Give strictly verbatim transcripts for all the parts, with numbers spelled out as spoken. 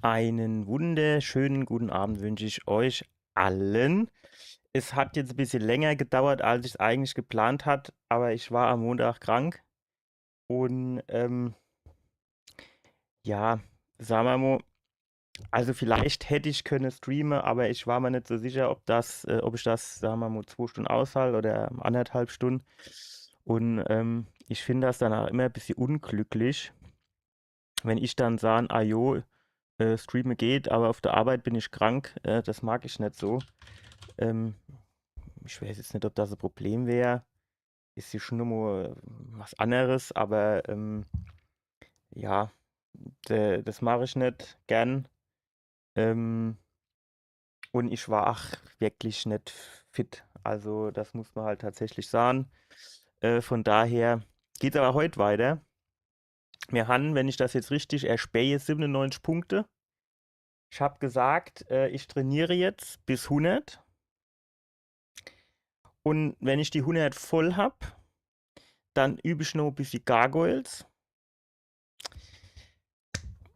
Einen wunderschönen guten Abend wünsche ich euch allen. Es hat jetzt ein bisschen länger gedauert, als ich's eigentlich geplant hat, aber ich war am Montag krank. Und, ähm, ja, sag mer mo, also vielleicht hätt ich könne streame, aber ich war mer net so sicher, ob das, äh, ob ich das, sag mer mo, zwei Stunde aushalt oder anderthalb Stunde. Und, ähm, ich find das danach immer ein bisschen unglücklich, wenn ich dann sahn, ah jo, äh, streame geht, aber auf der Arbeit bin ich krank, äh, das mag ich net so. Ähm, ich weiß jetzt net, ob das ein Problem wär. Is ja schon mo was anderes, aber, ähm, ja, d-, das mach ich net gern. Ähm, und ich war ach wirklich net fit. Also das muss man halt tatsächlich sagen. Äh, von daher geht's aber heut weiter. Wir han, wenn ich das jetzt richtig erspähe, siebenundneunzig Punkte. Ich hab gesagt, äh, ich trainiere jetzt bis hundert. Und wenn ich die hundert voll hab, dann üb ich noch ein bisschen Gargoyles.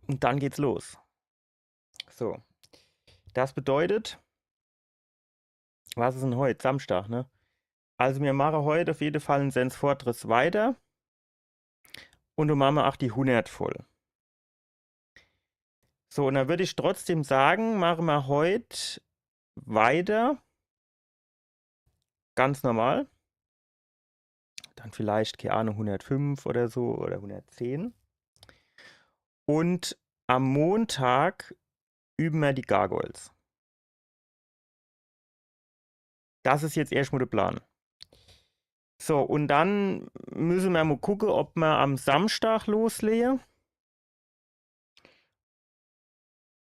Und dann geht's los. So. Das bedeutet, was is denn heut? Samstag, ne? Also mir mache heut auf jeden Fall in Sen's Fortress weiter. Und dann mache mer ach die hundert voll. So, und dann würd ich trotzdem sagen, mache mer heut weiter. Ganz normal. Dann vielleicht, keine Ahnung, hundertfünf oder so oder hundertzehn. Und am Montag übe mer die Gargoyles. Das is jetzt erscht mo de Plan. So, und dann müsse mer mo gucke, ob mer am Samstag loslehe.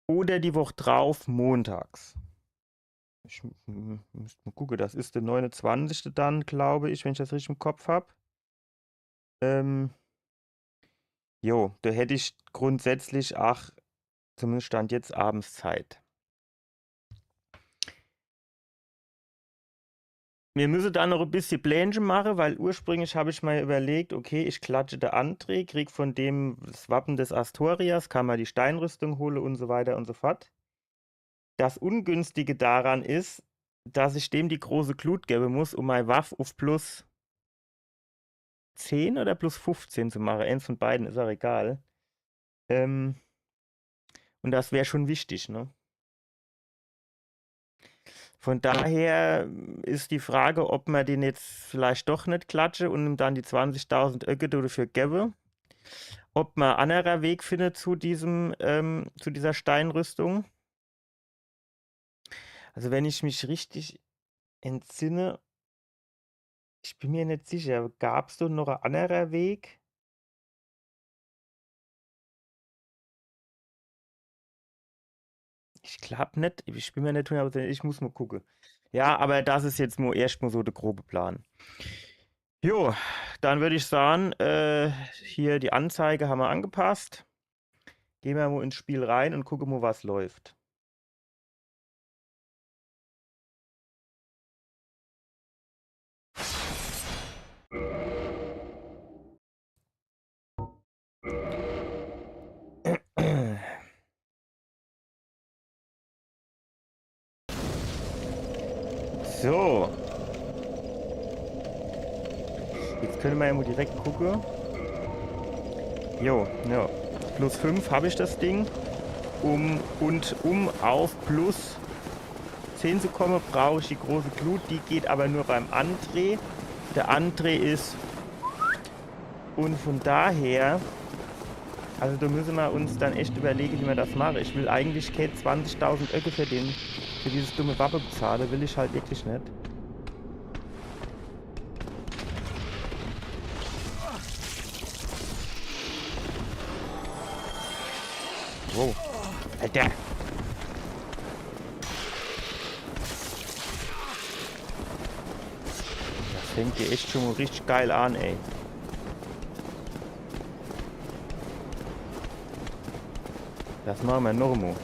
Oder die Woch drauf montags. Ich m-, m-, müsst mo gucke, das is der neunundzwanzigste dann, glaube ich, wenn ich das richtig im Kopf hab. Ähm, jo, da hätt ich grundsätzlich ach, zumindest Stand jetzt, abends Zeit. Mir müsse da noch e bissje Plänche mache, weil ursprünglich hab ich mal überlegt, okay, ich klatsche de André, krieg von dem das Wappen des Astorias, kann mer die Steinrüstung hole und so weiter und so fort. Das Ungünstige daran is, dass ich dem die große Glut gebe muss, um mei Waff auf plus zehn oder plus fünfzehn zu mache. Eins von beiden, is auch egal. Ähm, und das wär schon wichtig, ne? Von daher is die Frage, ob mer den jetzt vielleicht doch net klatsche und ihm dann die zwanzigtausend Öcke dafür gebe. Ob mer anderer Weg findet zu diesem, ähm, zu dieser Steinrüstung. Also wenn ich mich richtig entsinne, ich bin mir net sicher, gab's do noch e anderer Weg? Ich glaub net, ich bin mir net hundert Prozent, ich muss mo gucke. Ja, aber das is jetzt mo erscht mo so de grobe Plan. Jo, dann würd ich sagen, äh, hier die Anzeige hammer angepasst. Geh mer mo ins Spiel rein und gucke mo, was läuft. So. Jetzt könne mer ja mo direkt gucke. Jo, jo. Plus fünf hab ich das Ding. Um, und um auf plus zehn zu komme, brauch ich die große Glut. Die geht aber nur beim André. Der André is Und von daher, also da müsse mer uns dann echt überlege, wie mer das mache. Ich will eigentlich kee zwanzigtausend Öcke für den, für dieses dumme Wappe bezahle, will ich halt wirklich net. Wow. Alter. Das fängt hier echt schon mo richtig geil an, ey. Das mache mer noch mo.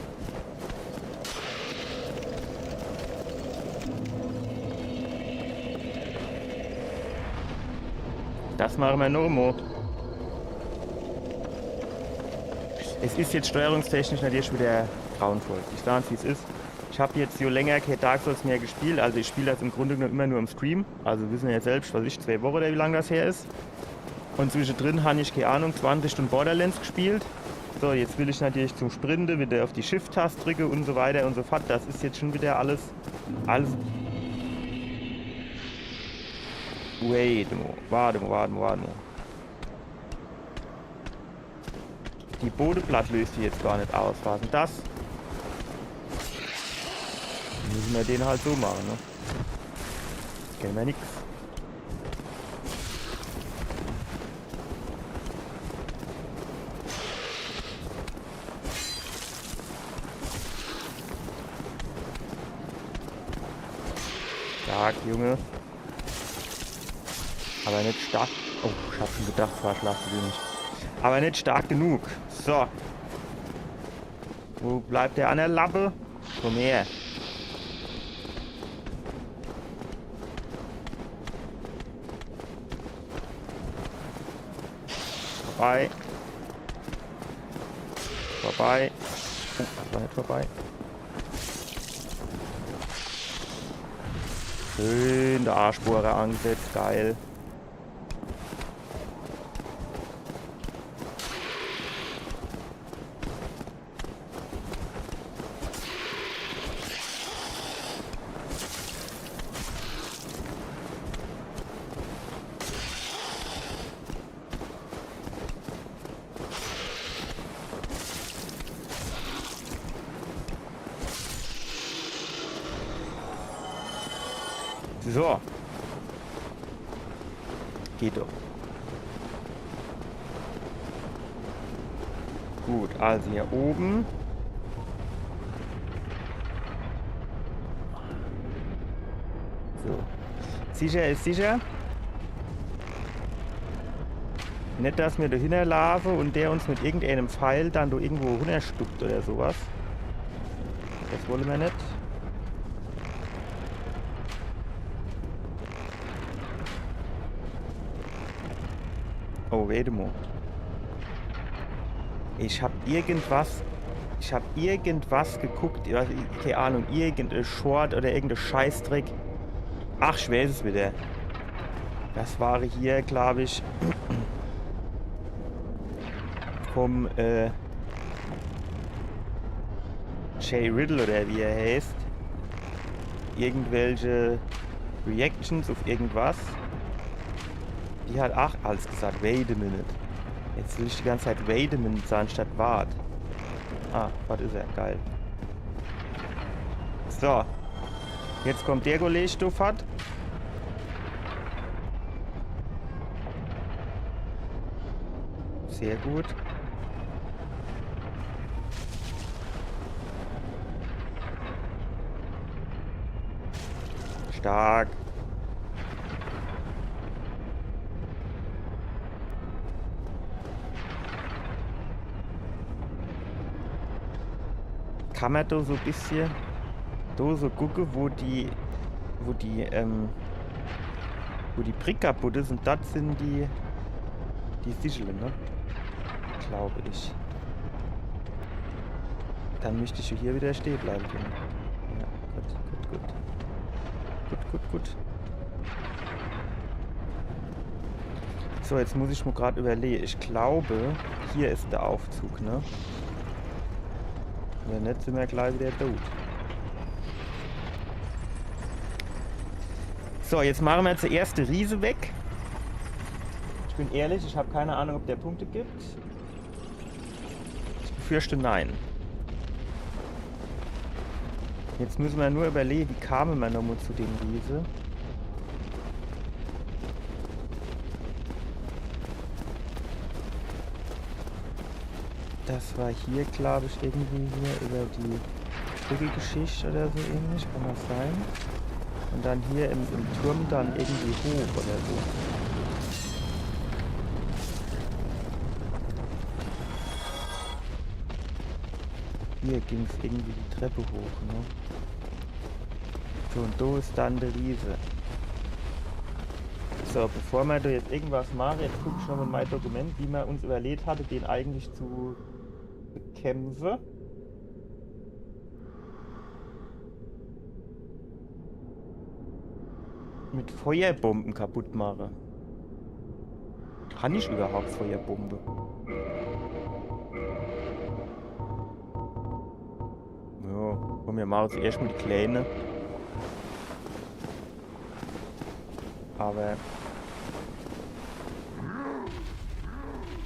Das mache mer noch mo. Es is jetzt steuerungstechnisch natürlich wieder grauenvoll. Ich sag's, wie's is. Ich hab jetzt jo länger kein Dark Souls mehr gespielt. Also ich spiel das im Grunde genommen immer nur im Stream. Also wissen ja selbst, was ich, zwei Wochen oder wie lang das her is. Und zwischendrin han ich, keine Ahnung, zwanzig Stunden Borderlands gespielt. So, jetzt will ich natürlich zum Sprinte wieder auf die Shift-Taste drücke und so weiter und so fort. Das is jetzt schon wieder alles, alles. Wait a mo, warte mo, warte mo, warte mo. Die Bodeplatt löst die jetzt gar net aus. Was denn das? Müssen wir den halt so machen, ne? Kennen wir nix. Stark, Junge. Aber net stark. Oh, ich hab schon gedacht, was lachst du nicht? Aber net stark genug. So. Wo bleibt der andere Lappe? Komm her. Vorbei. Vorbei. Oh, das war net vorbei. Schön der Arschbohrer angesetzt, geil. So. Geht doch. Gut, also hier oben. So. Sicher is sicher. Net, dass mir do hinnerlaafe und der uns mit irgendeinem Pfeil dann do irgendwo runnerstuppt oder so was. Das wolle mir net. Oh, wait a mo. Ich hab irgendwas, ich hab irgendwas geguckt, ich weiß, keine Ahnung, irgendein Short oder irgendein Scheißdreck. Ach, ich weiß es wieder. Das war hier, glaub ich, vom, äh, Jay Riddle oder wie er heißt. Irgendwelche Reactions auf irgendwas. Die hat auch alles gesagt. Wait a minute. Jetzt will ich die ganze Zeit wait a minute sagen statt wart. Ah, was is er? Geil. So. Jetzt kommt der Kollege, du Fahrt. Sehr gut. Stark. Kann mer do so e bissje do so gucke, wo die, wo die, ähm, wo die Brick kaputt is und das sind die, die Sichele, ne? Glaube ich. Dann müsst ich hier wieder stehe bleiben können. Ja, gut, gut, gut. Gut, gut, gut. So, jetzt muss ich mir grad überlegen. Ich glaube, hier ist der Aufzug, ne? Wenn net, sind wir gleich wieder tot. So, jetzt machen wir zuerst die Riese weg. Ich bin ehrlich, ich habe keine Ahnung, ob der Punkte gibt. Ich befürchte, nein. Jetzt müssen wir nur überlegen, wie kamen wir nochmal zu dem Riese? Das war hier, glaube ich, irgendwie hier über die Vogelgeschichte oder so ähnlich, kann das sein? Und dann hier im, im Turm dann irgendwie hoch oder so. Hier ging's irgendwie die Treppe hoch, ne? So, und da ist dann der Riese. So, bevor wir da jetzt irgendwas machen, jetzt guck ich noch mal in mein Dokument, wie wir uns überlegt hatte, den eigentlich zu kämpfe. Mit Feuerbombe kaputt mache. Kann ich überhaupt Feuerbombe? Ja, komm, mir mache jetzt erscht mal die Kleine. Aber.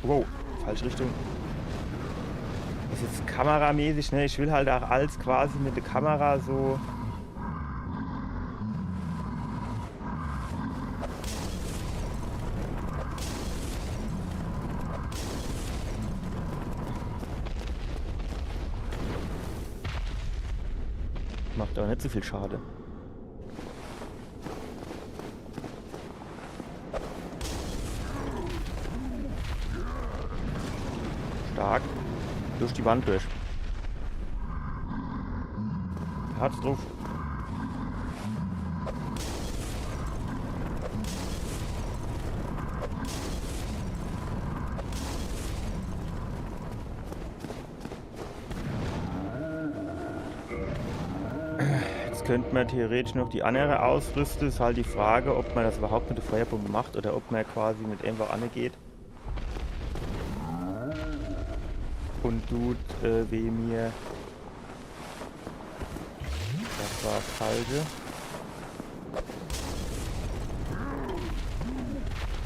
Wow, falsche Richtung. Is jetzt kameramäßig, ne? Ich will halt auch alles quasi mit der Kamera so. Macht aber net so viel Schade. Stark. Durch die Wand durch. Hat's drauf. Jetzt könnte man theoretisch noch die andere ausrüsten. Is halt die Frage, ob man das überhaupt mit der Feuerbombe macht oder ob man quasi mit einfach angeht. Und tut, äh, wie mir. Das war das Falsche.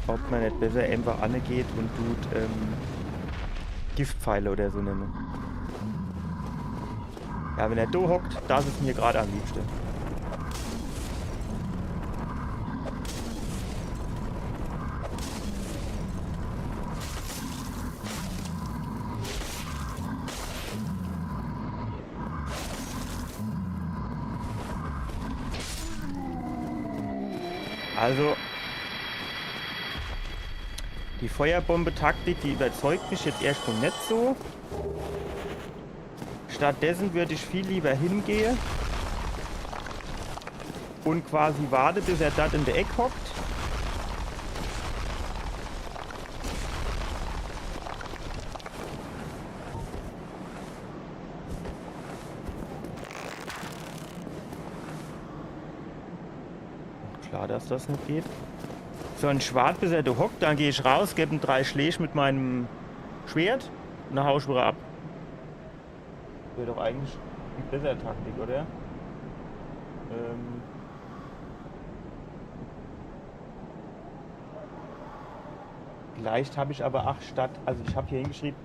Ob man net besser einfach angeht und tut, ähm, Giftpfeile oder so nemme. Ja, wenn er do hockt, das is mir grad am liebsten. Also, die Feuerbombe-Taktik, die überzeugt mich jetzt erscht mal net so. Stattdessen würd ich viel lieber hingehe und quasi warte, bis er dort in der Eck hockt. Klar, dass das net geht. So, und ich wart, bis er do hockt, dann geh ich raus, geb ihm drei Schläg mit meinem Schwert und dann hau ich wieder ab. Wär doch eigentlich die bessere Taktik, oder? Ähm. Vielleicht hab ich aber ach statt, also ich hab hier hingeschrieben,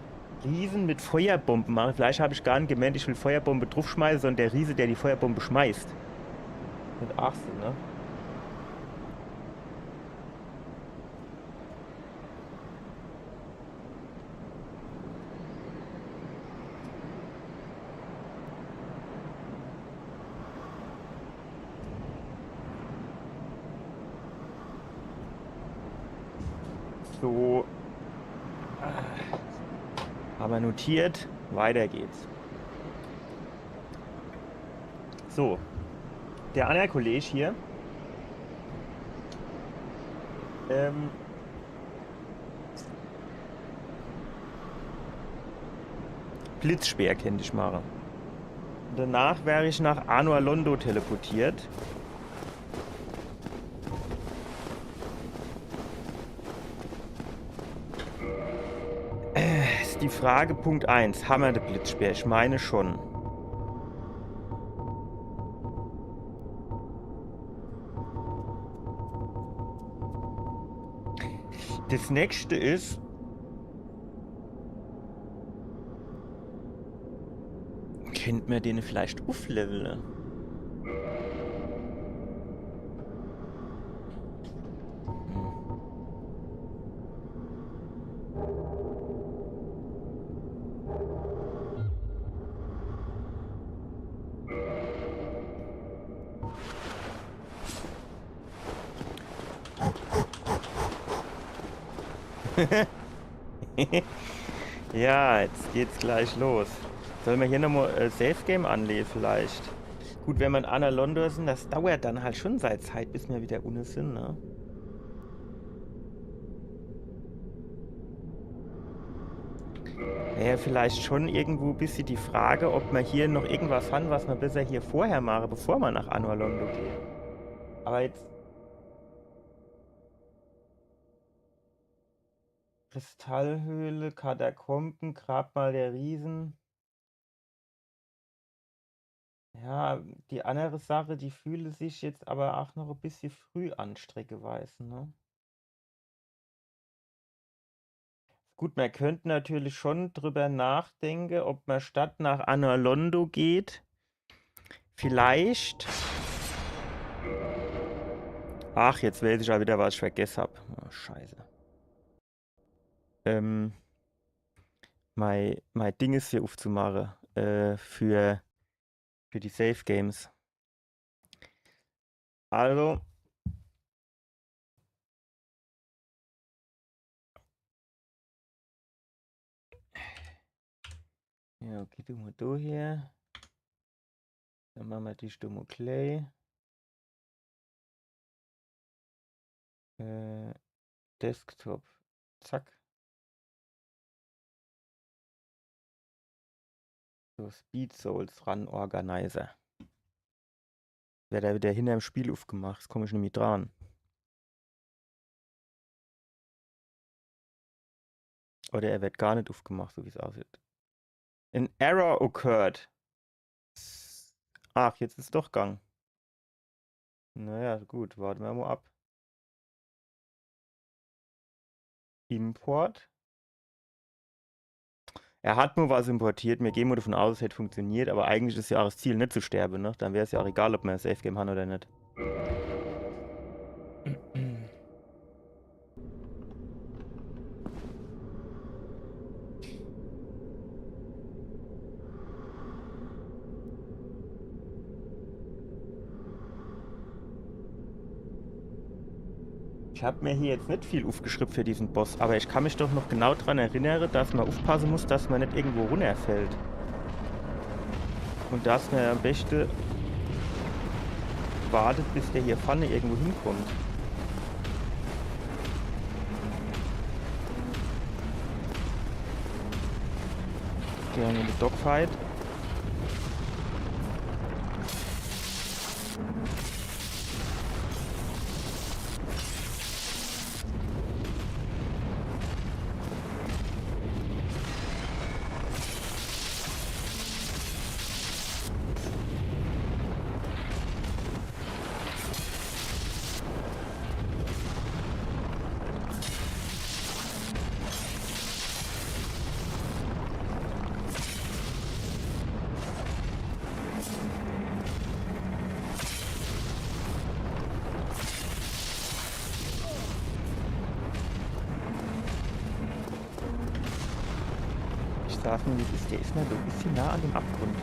Riesen mit Feuerbombe mache. Vielleicht hab ich gar net gemeint, ich will Feuerbombe draufschmeiße, sondern der Riese, der die Feuerbombe schmeißt. Mit achtzehn, ne? So. Haben wir notiert. Weiter geht's. So. Der andere Kollege hier. Ähm, Blitzspeer kennt ich mache. Danach wär ich nach Anor Londo teleportiert. Äh, is die Frage Punkt eins. Hammer de Blitzspeer? Ich meine schon. Das nächste is, kennt mer den vielleicht ufflevele? Hm. Ja, jetzt geht's gleich los. Soll mer hier nochmal, äh, Safe Game anlege vielleicht? Gut, wenn mer in Anor Londo sin, das dauert dann halt schon sei Zeit, bis mer wieder unne sin, ne? Ja, Ja, vielleicht schon irgendwo e bissje die Frage, ob mer hier noch irgendwas han, was mer besser hier vorher mache, bevor mer nach Anor Londo gehn. Aber jetzt Kristallhöhle, Katakomben, Grabmal der Riesen. Ja, die annere Sache, die fühle sich jetzt aber auch noch e bissje früh an, streckeweise, ne? Gut, mer könnt natürlich schon drüber nachdenke, ob mer statt nach Anor Londo geht, vielleicht. Ach, jetzt weiß ich ja wieder, was ich vergess hab. Oh, Scheiße. Ähm, mei, mei Ding is hier ufzumache, äh, für, für die Save Games. Also. Ja, okay, du mal do her. Dann mache mer die Stimme Clay. Äh, Desktop. Zack. So, Speed Souls Run Organizer. Werd er wieder hinterm Spiel ufgemacht, jetzt komm ich nimmi dran. Oder er werd gar net ufgemacht, so wie's aussieht. An error occurred. Ach, jetzt is doch gang. Naja, gut, warte mer mal ab. Import. Er hat nur was importiert. Mir gehen mal davon aus, es hätt funktioniert, aber eigentlich is ja auch das Ziel, net zu sterben, ne? Dann wär's ja auch egal, ob mer ein Safe Game han oder net. Ich hab mir hier jetzt net viel ufgeschrieb für diesen Boss, aber ich kann mich doch noch genau dran erinnere, dass mer ufpasse muss, dass mer net irgendwo runnerfällt. Und dass mer am beste wartet, bis der hier vorne irgendwo hinkommt. Gerne in die Dogfight. Ich sag nur, wie es ist, der is mir so ein bisschen nah an dem Abgrund.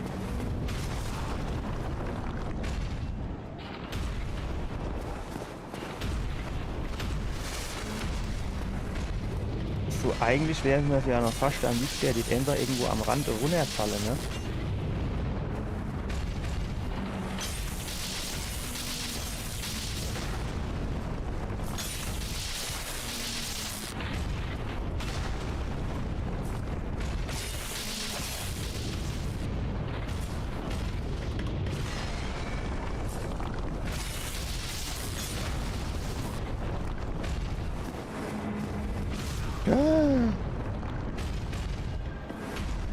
So, eigentlich wäre mir das ja noch fast am liebsten, der dät einfach irgendwo am Rand runterfalle, ne?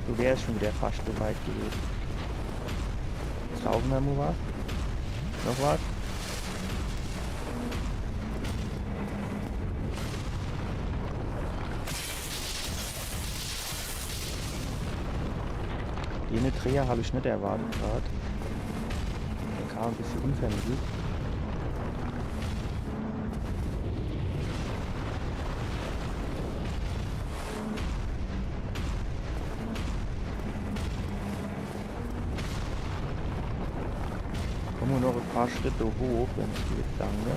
Du wärst schon wieder fast so weit gewesen. Saufen wir mal was? Noch was? Dene Dreher hab ich net erwartet grad. Der kam ein bisschen unvermittelt. Kommen wir noch ein paar Schritte hoch, wenn es geht, danke.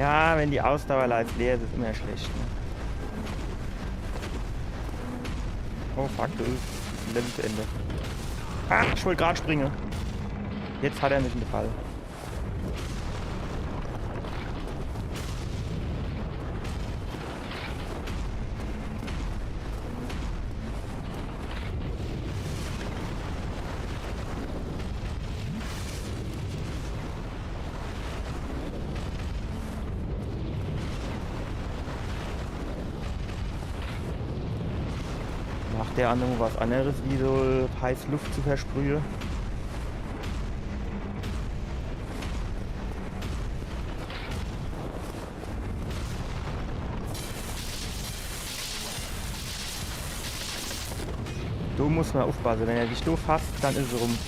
Ja, wenn die Ausdauerleiste leer is, is immer schlecht, ne? Oh fuck, das is ein Level zu Ende. Ah, ich wollt grad springen. Jetzt hat er mich in de Fall. Macht der andere was anderes, wie so heiß Luft zu versprühe? Do muss mer uffpasse, wenn er dich do fasst, dann is es rum.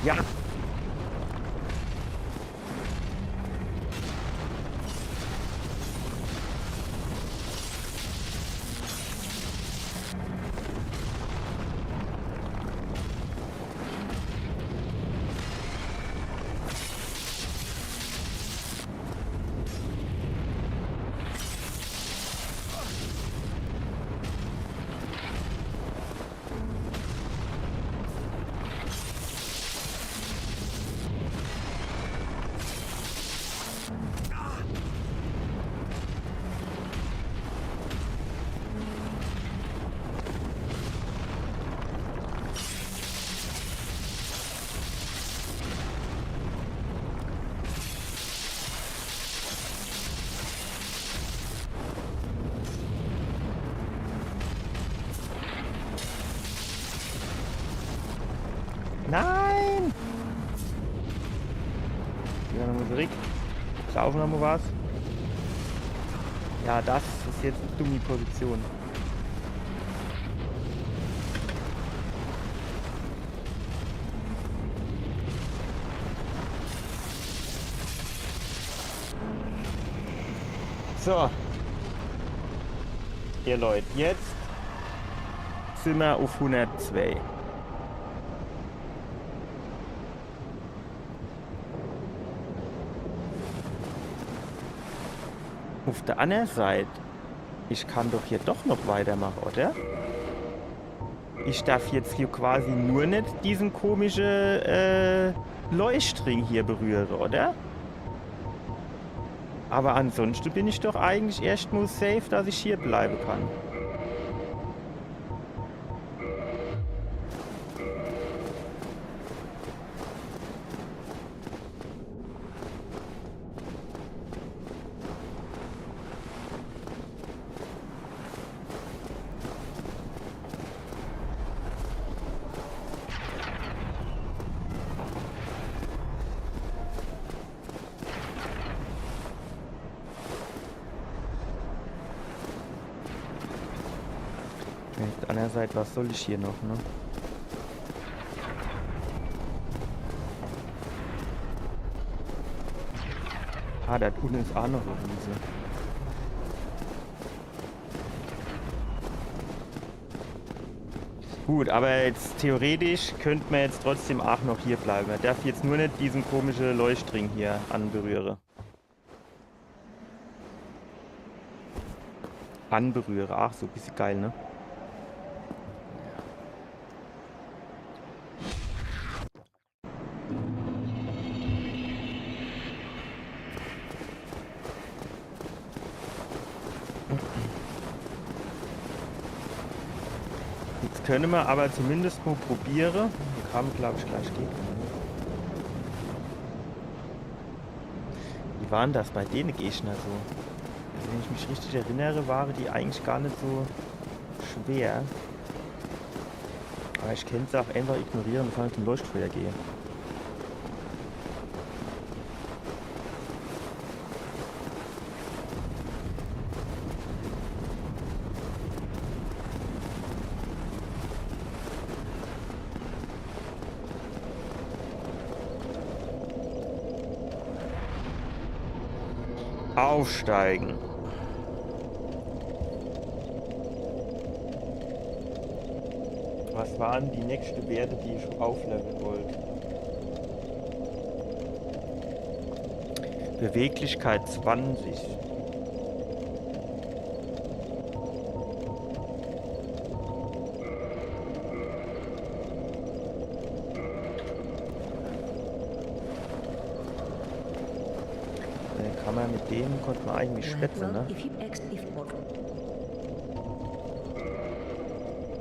Ja. Nein! Gehn mer nochmol zurück. Saufe mer nochmol was. Ja, das is jetzt e dummi Position. So. Ihr Leut, jetzt sin mer uff hundertzwee. Uff der anner Seit, ich kann doch hier doch noch weitermache, oder? Ich darf jetzt hier quasi nur net diesen komische, äh, Leuchtring hier berühre, oder? Aber ansonsten bin ich doch eigentlich erscht mol safe, dass ich hier bleibe kann. Uff der anner Seit, was soll ich hier noch, ne? Ah, do unne is aa noch e Riese. Gut, aber jetzt theoretisch könnt mer jetzt trotzdem aa noch hier bleibe. Mer darf jetzt nur net diesen komische Leuchtring hier anberühre. Anberühre, ach so, bissje geil, ne? Jetzt könne mer aber zumindest mol probiere. Mir kann, glaub ich, gleich geht. Wie war denn das bei dene Gegner so? Also, wenn ich mich richtig erinnere, ware die eigentlich gar net so schwer. Aber ich könnt se aa einfach ignoriere, bevor ich zum Leuchtfeuer gehe. Aufsteigen. Was waren die nächste Werte, die ich aufleveln wollt? Beweglichkeit zwanzig. Äh, kann mer mit dem, konnt mer eigentlich schwätze, ne? If you ex-, if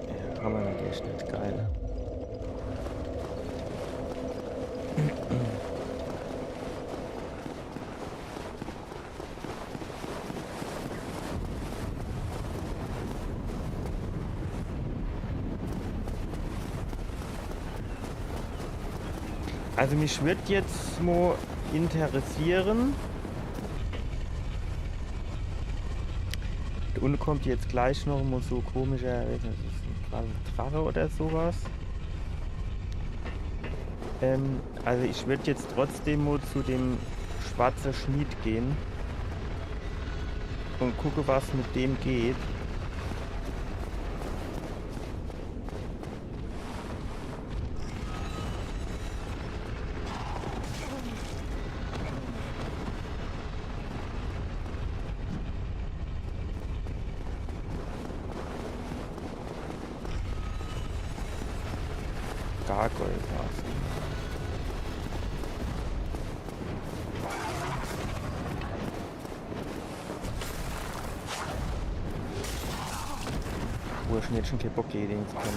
Ja, kann mer natürlich net. Geil. Also mich würd jetzt mo interessiere, do unne kommt jetzt gleich noch mo so komischer, ich weiß net, is das e Drache oder sowas? Ähm, also ich würd jetzt trotzdem mo zu dem schwarze Schmied gehn und gucke, was mit dem geht. Gargoyle Mask. Wo ich jetzt schon kein Bock, gegen den zu kämpfen.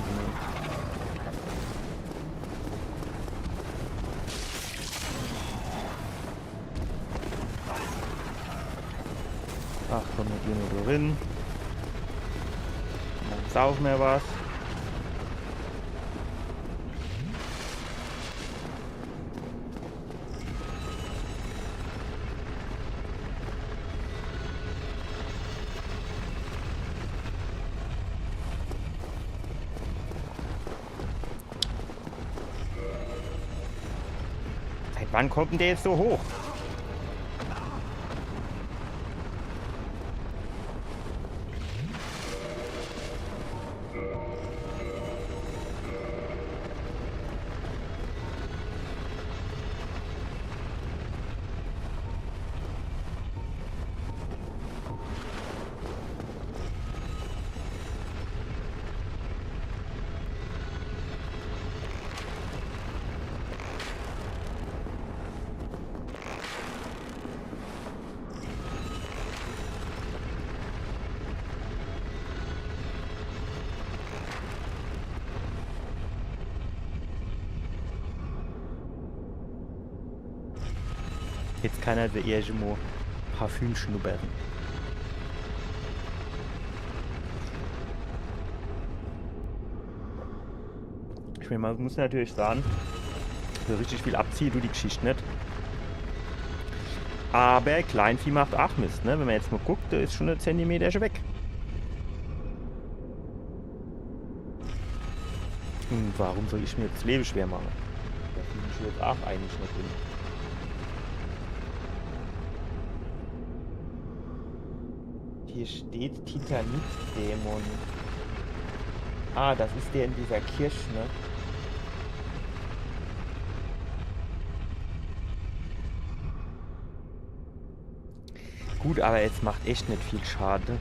Ach komm, mir gehn nur do rin. Dann saufe mir was. Seit wann kommt denn der jetzt so hoch? Jetzt kann er also eher schon mo Parfüm schnuppere. Ich mein, man muss natürlich sage, so richtig viel abziehe dut die Geschicht net. Aber Kleinvieh macht ach Mist, ne? Wenn man jetzt mo guckt, do is schon e Zentimeter schon weg. Und warum soll ich mir jetzt das Leben schwer machen? Do bin ich jetzt ach eigentlich net drin. Hier steht Titanit-Dämon. Ah, das is der in dieser Kirch, ne? Gut, aber jetzt macht echt net viel Schade.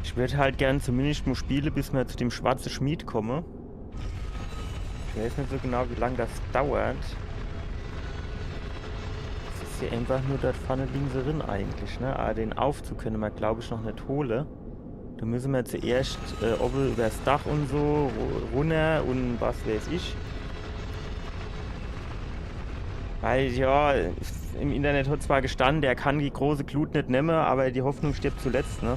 Ich würd halt gern zumindest mo spiele, bis mer zu dem schwarze Schmied komme. Ich weiß net so genau, wie lang das dauert. Das is ja einfach nur dort vorne links drin eigentlich, ne? Aber den Aufzug könne mer, glaub ich, noch net hole. Do müsse mer zuerscht, äh, obe übers Dach und so ru-, runner und was weiß ich. Weil, ja, im Internet hat zwar gestann, der kann die große Glut net nemme, aber die Hoffnung stirbt zuletzt, ne?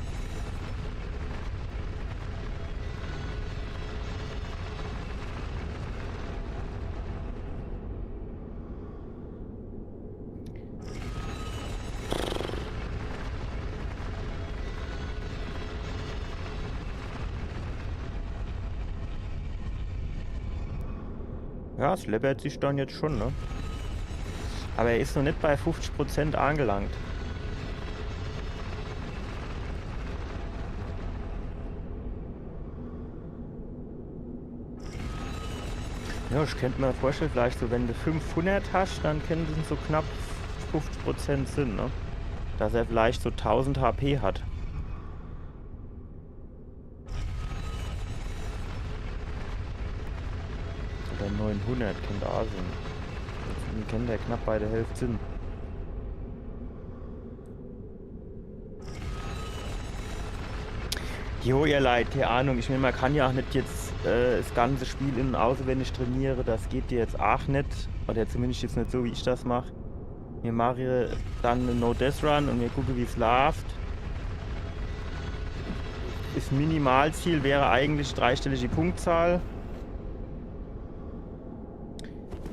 Ja, es läppert sich dann jetzt schon, ne? Aber er is noch net bei fünfzig Prozent angelangt. Ja, ich könnt mer vorstellen, vielleicht so, wenn du fünfhundert hast, dann könnten so knapp fünfzig Prozent sinn, ne? Dass er vielleicht so tausend H P hat. Oder neunhundert könnt er auch sinn. Jetzt könnt er knapp bei der Hälfte sinn. Jo, ihr Leit, keine Ahnung. Ich mein, man kann ja auch net jetzt äh, das ganze Spiel in- und auswendig trainiere. Das geht ja jetzt auch net. Oder zumindest jetzt net so, wie ich das mach. Mir mache dann en No-Death-Run und mir gucke, wie's läuft. Das Minimalziel wäre eigentlich dreistellige Punktzahl.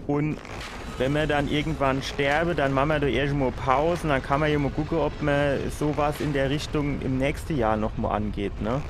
Und wenn mer dann irgendwann sterbe, dann mache mer do irgendwo Pause und dann kann mer ja mal gucke, ob mer sowas in der Richtung im nächste Jahr noch mal angeht, ne?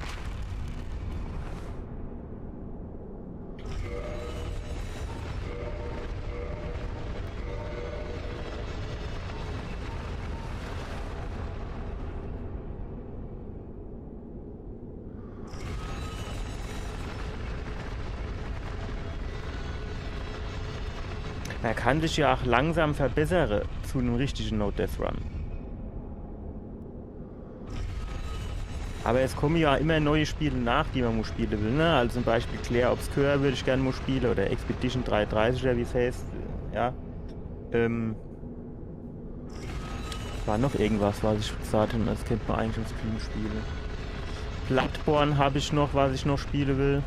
Er kann sich ja auch langsam verbessere zu nem richtigen No-Death-Run. Aber es kommen ja immer neue Spiele nach, die man muss spielen will, ne? Also zum Beispiel Clair Obscur würde ich gerne mal spielen oder Expedition dreiunddreißig oder wie es heißt. Ja. Ähm, War noch irgendwas, was ich gesagt habe, das könnte man eigentlich im Stream spielen. Bloodborne habe ich noch, was ich noch spielen will.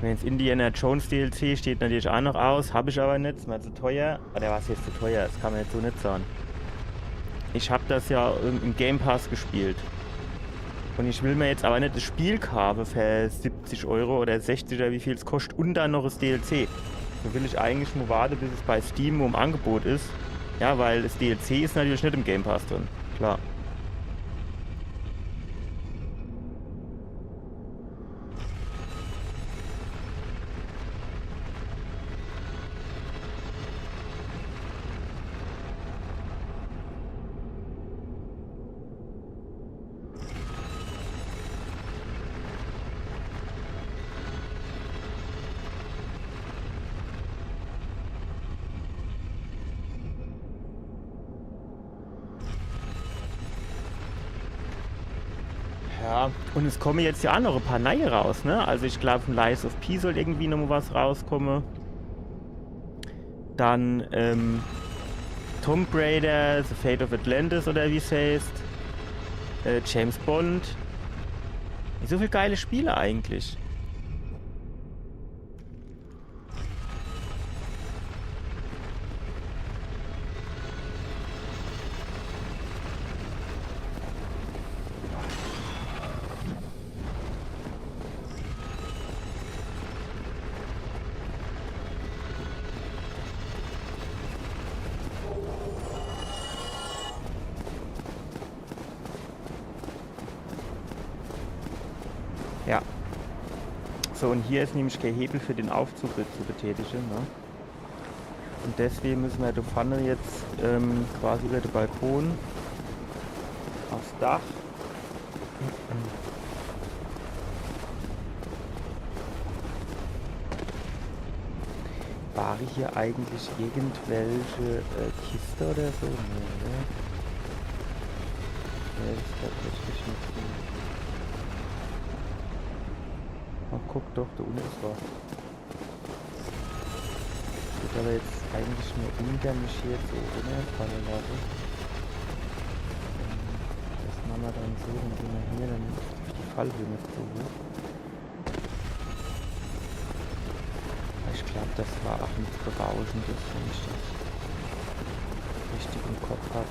Wenn jetzt Indiana Jones D L C steht natürlich auch noch aus, habe ich aber nicht, ist mir zu teuer. Oder was heißt zu teuer? Das kann man jetzt so nicht sagen. Ich habe das ja im, im Game Pass gespielt. Und ich will mir jetzt aber nicht das Spiel kaufen für siebzig Euro oder sechzig oder wie viel es kostet und dann noch das D L C. Da will ich eigentlich nur warten, bis es bei Steam im Angebot ist. Ja, weil das D L C ist natürlich nicht im Game Pass drin. Klar. Ja, und es kommen jetzt ja auch noch ein paar neue raus, ne? Also ich glaube, von Lies of P soll irgendwie noch mal was rauskommen. Dann ähm, Tomb Raider, The Fate of Atlantis oder wie es heißt. Äh, James Bond. So viele geile Spiele eigentlich. Ja. So, und hier ist nämlich der Hebel für den Aufzug zu betätigen. Ne? Und deswegen müssen wir da vorne jetzt ähm, quasi über den Balkon aufs Dach. War hier eigentlich irgendwelche äh, Kiste oder so? Nee, ne? Nee, das ist tatsächlich nicht so. Ach, guck doch, da unten ist was. Ich würde aber jetzt eigentlich nur ungern mich hier jetzt so runterfallen lassen. Ähm, Das machen wir dann so, dann gehen wir hier dann auf die Fallhöhe mit so hoch. Aber ich glaube, das war auch nichts Berauschendes, wenn ich das richtig im Kopf habe.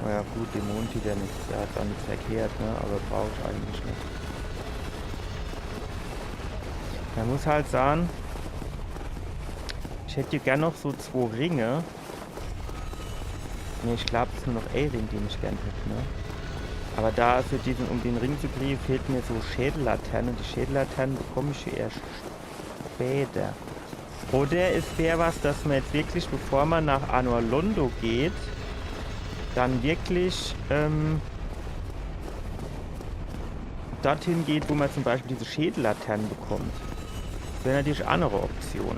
Ja gut, Dämonenfieder net. Der hat aa nix verkehrt, ne? Aber brauch ich eigentlich net. Mer muss halt sage, ich hätt hier gern noch so zwo Ringe. Ne, ich glaub, es is nur noch ee Ring, den ich gern hätt, ne? Aber da für diesen, um den Ring zu kriege, fehlt mir so Schädellaterne. Die Schädellaterne bekomm ich hier erscht später. Oder is wär was, dass mer jetzt wirklich, bevor mer nach Anor Londo geht, dann wirklich, ähm, dorthin geht, wo mer zum Beispiel diese Schädellaterne bekommt. Das wär natürlich aa noch e Option.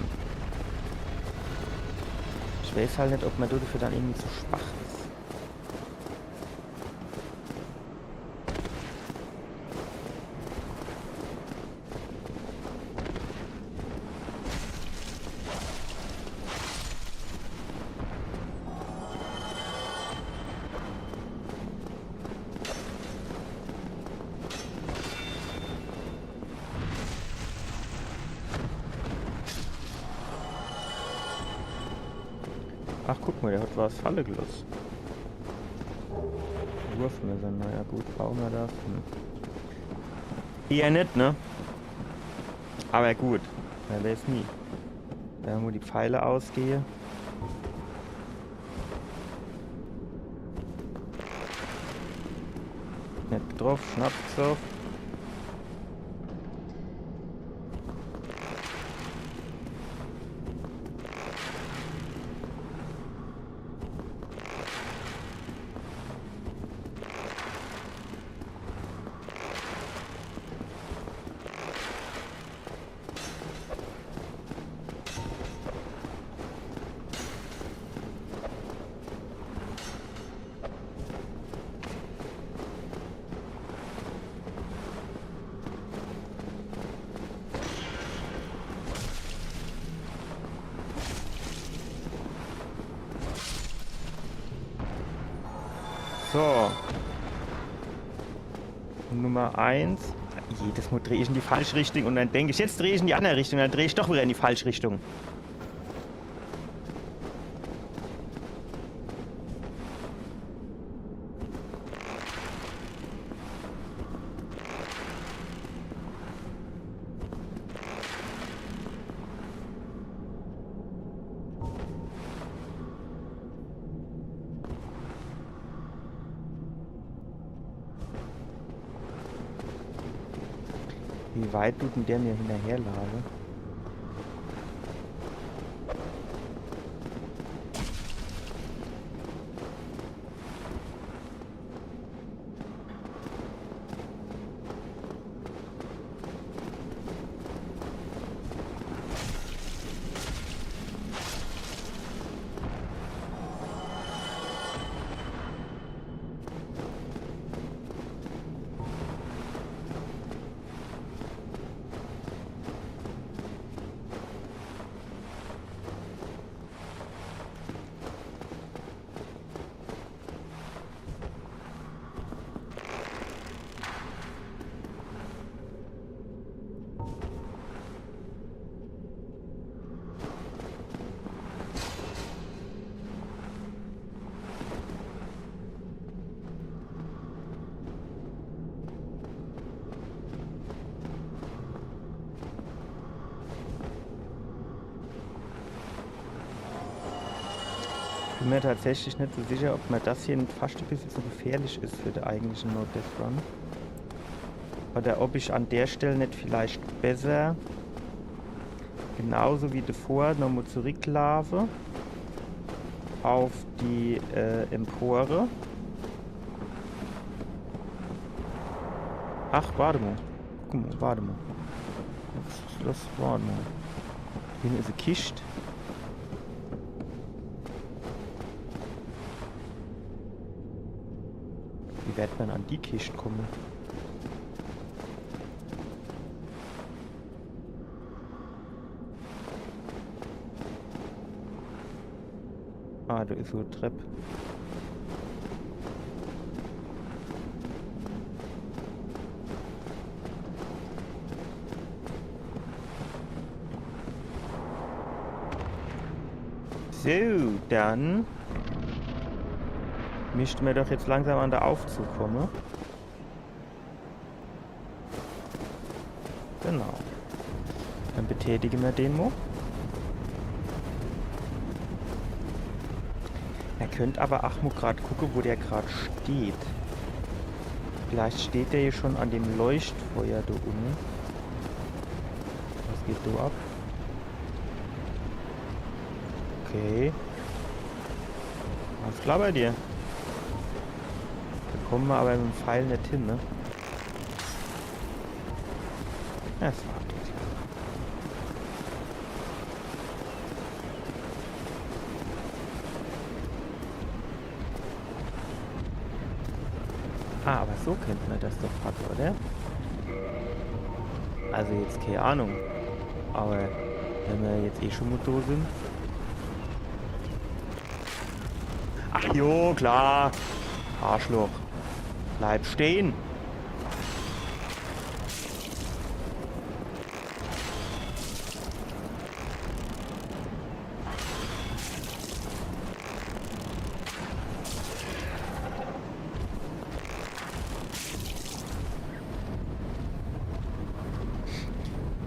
Ich weiß halt net, ob mer dafür dann irgendwie zu schwach is. Ach, guck mal, der hat was falle gelosse. Wurfmesser, naja gut, brauche mer das? Hm. Eher net, ne? Aber gut, mer weiß nie. Wenn mo die Pfeile ausgehe. Net getroff, Schnaps gesoff. So. Nummer eins. Jedes Mo dreh ich in die falsche Richtung und dann denk ich, jetzt dreh ich in die andere Richtung, dann dreh ich doch wieder in die falsche Richtung. Wie weit dut denn der mir hinnerherlaafe? Bin mir tatsächlich net so sicher, ob mir das hier net fast e bissel zu gefährlich is für de eigentliche No Death Run. Oder ob ich an der Stell net vielleicht besser, genauso wie davor, nochmal zurücklaafe auf die, äh, Empore. Ach, warte mal. Guck mal, warte mal. Das, das, warte mal. Hier is e Kischt. Wie werd man an die Kischt komme? Ah, do is so e Trepp. So, dann Mischte mer doch jetzt langsam an de Aufzug kumme. Genau. Dann betätige mer den mo. Mer könnt awwer ach mo grad gucke, wo der grad steht. Vielleicht steht der jo schon an dem Leuchtfeuer do unne. Was geht do ab? Okay. Alles klar bei dir? Do kumme mer awwer mit dem Pfeil net hin, ne? Das war richtig. Ah, awwer so könnt mer das doch packe, oder? Also jetzt kee Ahnung. Awwer wenn mer jetzt eh schon mo do sin. Ach jo, klar. Arschloch. Bleib stehn.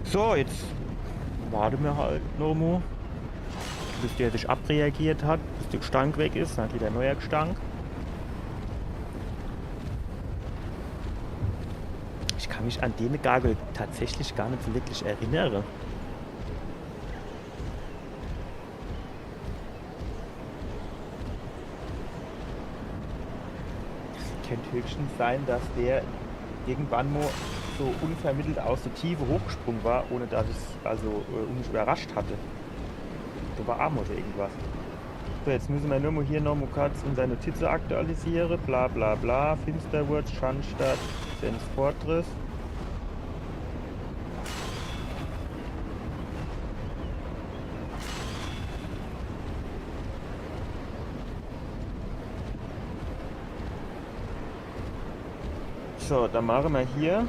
So, jetzt warte mer halt noch mo, bis der sich abreagiert hat, bis de Gestank weg is, dann hat wieder en neuer Gestank. Ich kann mich an dene Gargoyle tatsächlich gar net so wirklich erinnere. Es könnt höchstens sein, dass der irgendwann mo so unvermittelt aus de Tiefe hochgesprunge war, ohne dass ich's also äh, mich überrascht hatte. Do war ach mo irgendwas. So, jetzt müsse mer nur mo hier noch mo kurz unsere Notize aktualisiere. Bla bla bla. Finsterwurz, Schandstadt, Sen's Fortress. So, dann mache mer hier.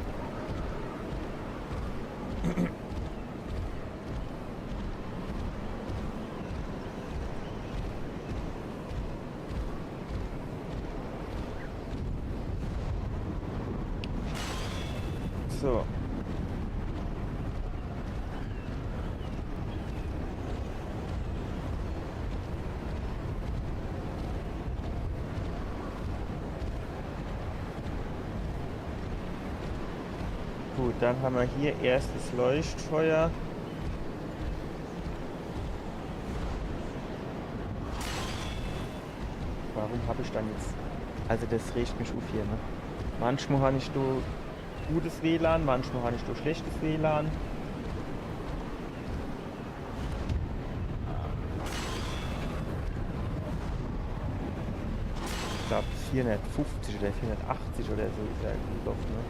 So. Gut, dann ha mer hier erstes Leuchtfeuer. Warum hab ich dann jetzt... Also das regt mich uff hier, ne? Manchmal han ich do gutes W L A N, manchmal han ich do schlechtes W L A N. Ich glaab, vierhundertfünfzig oder vierhundertachtzig oder so is er geloffe, ne?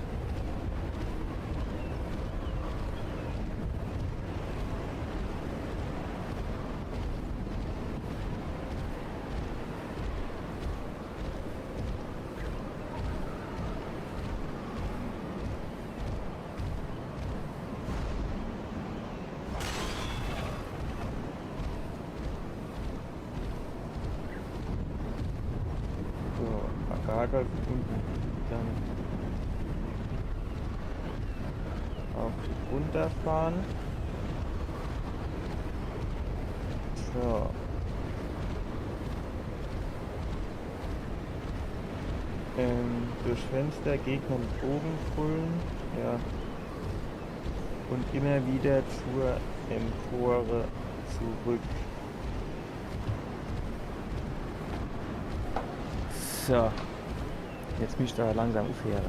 So, Agaga unten. Dann auch runterfahren. So. Ähm, durch Fenster Gegner mit Bogen füllen. Ja. Und immer wieder zur Empore zurück. So. Jetzt misst er awwer langsam uffheere.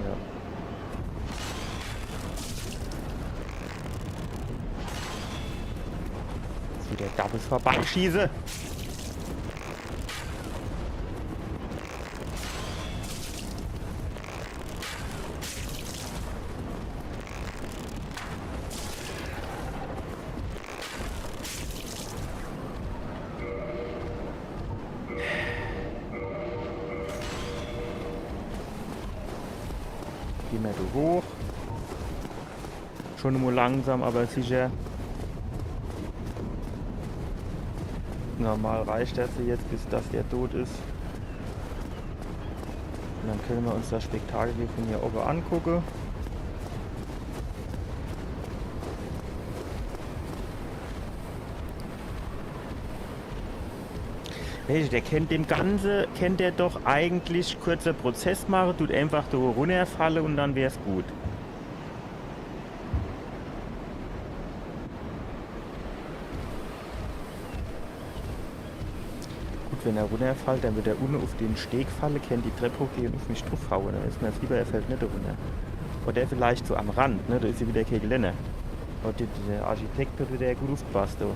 Ja. Jetzt wieder Doubles vorbeischieße. Geh mer do hoch. Schon mo langsam, awwer sicher. Normal reicht das jetzt, bis dass der tot is. Und dann könne mer uns das Spektakel hier von hier owwe angucke. Hey, der kennt dem Ganze, kennt der doch eigentlich kurzer Prozess mache, tut einfach do runnerfalle und dann wär's gut. Gut, wenn er runnerfallt, dann wird er unne uf den Steg falle, kennt die Trepp hochgehe und uf mich drufhaue. Dann is mer das lieber, er fällt net runner. Oder vielleicht so am Rand, ne? Do is jo wieder kee Geländer. Und der, der Architekt hat wieder gut ufgepasst, do.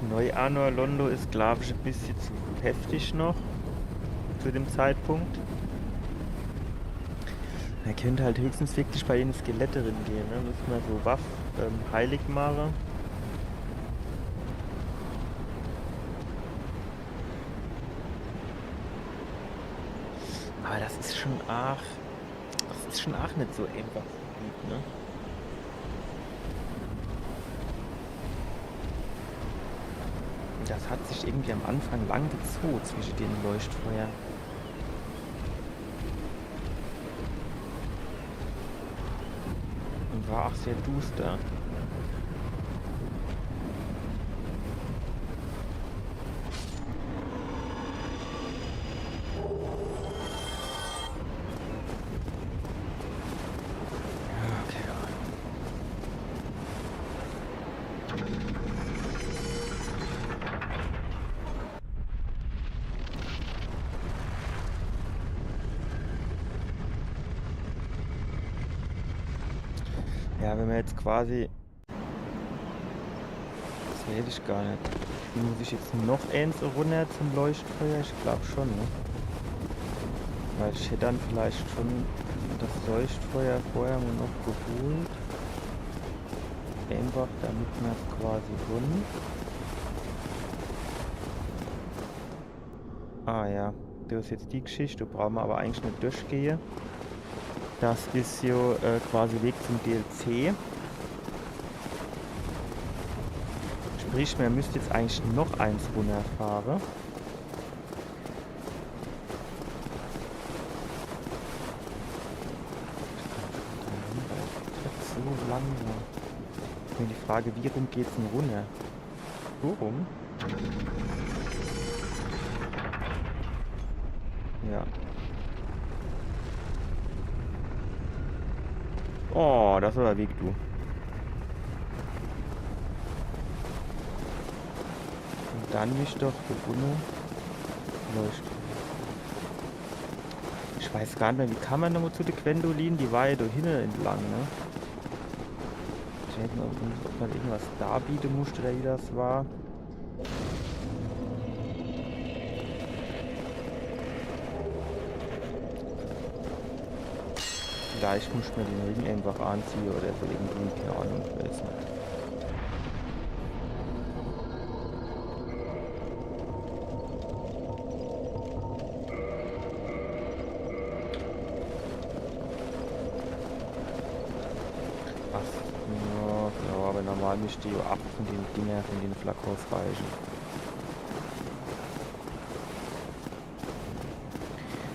Neu Anor Londo is, glaub ich, e bissje zu heftig noch zu dem Zeitpunkt. Er kennt halt höchstens wirklich bei den Skelette drin gehe, ne? Müsst mer so Waff, ähm, heilig mache. Aber das is schon arg. Das is schon arg net so einfach, ne? Das hat sich irgendwie am Anfang lang gezoge zwischen den Leuchtfeuer. Und war auch sehr duster. Ja, keine Ahnung. Ja, wenn mer jetzt quasi, das weiß ich gar net. Muss ich jetzt noch eens runner zum Leuchtfeuer? Ich glaub schon, ne? Weil ich hätt dann vielleicht schon das Leuchtfeuer vorher mal noch geholt. Einfach damit mer's quasi hun. Ah ja, das is jetzt die Geschichte, do brauche mer aber eigentlich net durchgehe. Das is jo, äh, quasi Weg zum D L C. Sprich, mer müsst jetzt eigentlich noch eens runnerfahre. Das is so langsam. Is nur die Frage, wie rum geht's denn runner? So rum? Ja. Oh, das war der Weg, du. Und dann mich doch hier unne. Leucht. Ich weiß gar net mehr, wie kam mer nochmal zu der Gwendolin? Die war ja do hinne entlang, ne? Ich weiß net, ob, ob mer irgendwas darbiete musste oder wie das war. Vielleicht muss mer den Ring einfach anziehe oder so irgendwie, keine Ahnung, ich weiß net. Was? Ja, ja, aber normal müsste jo acht von den Dinger, von den Flakons reiche.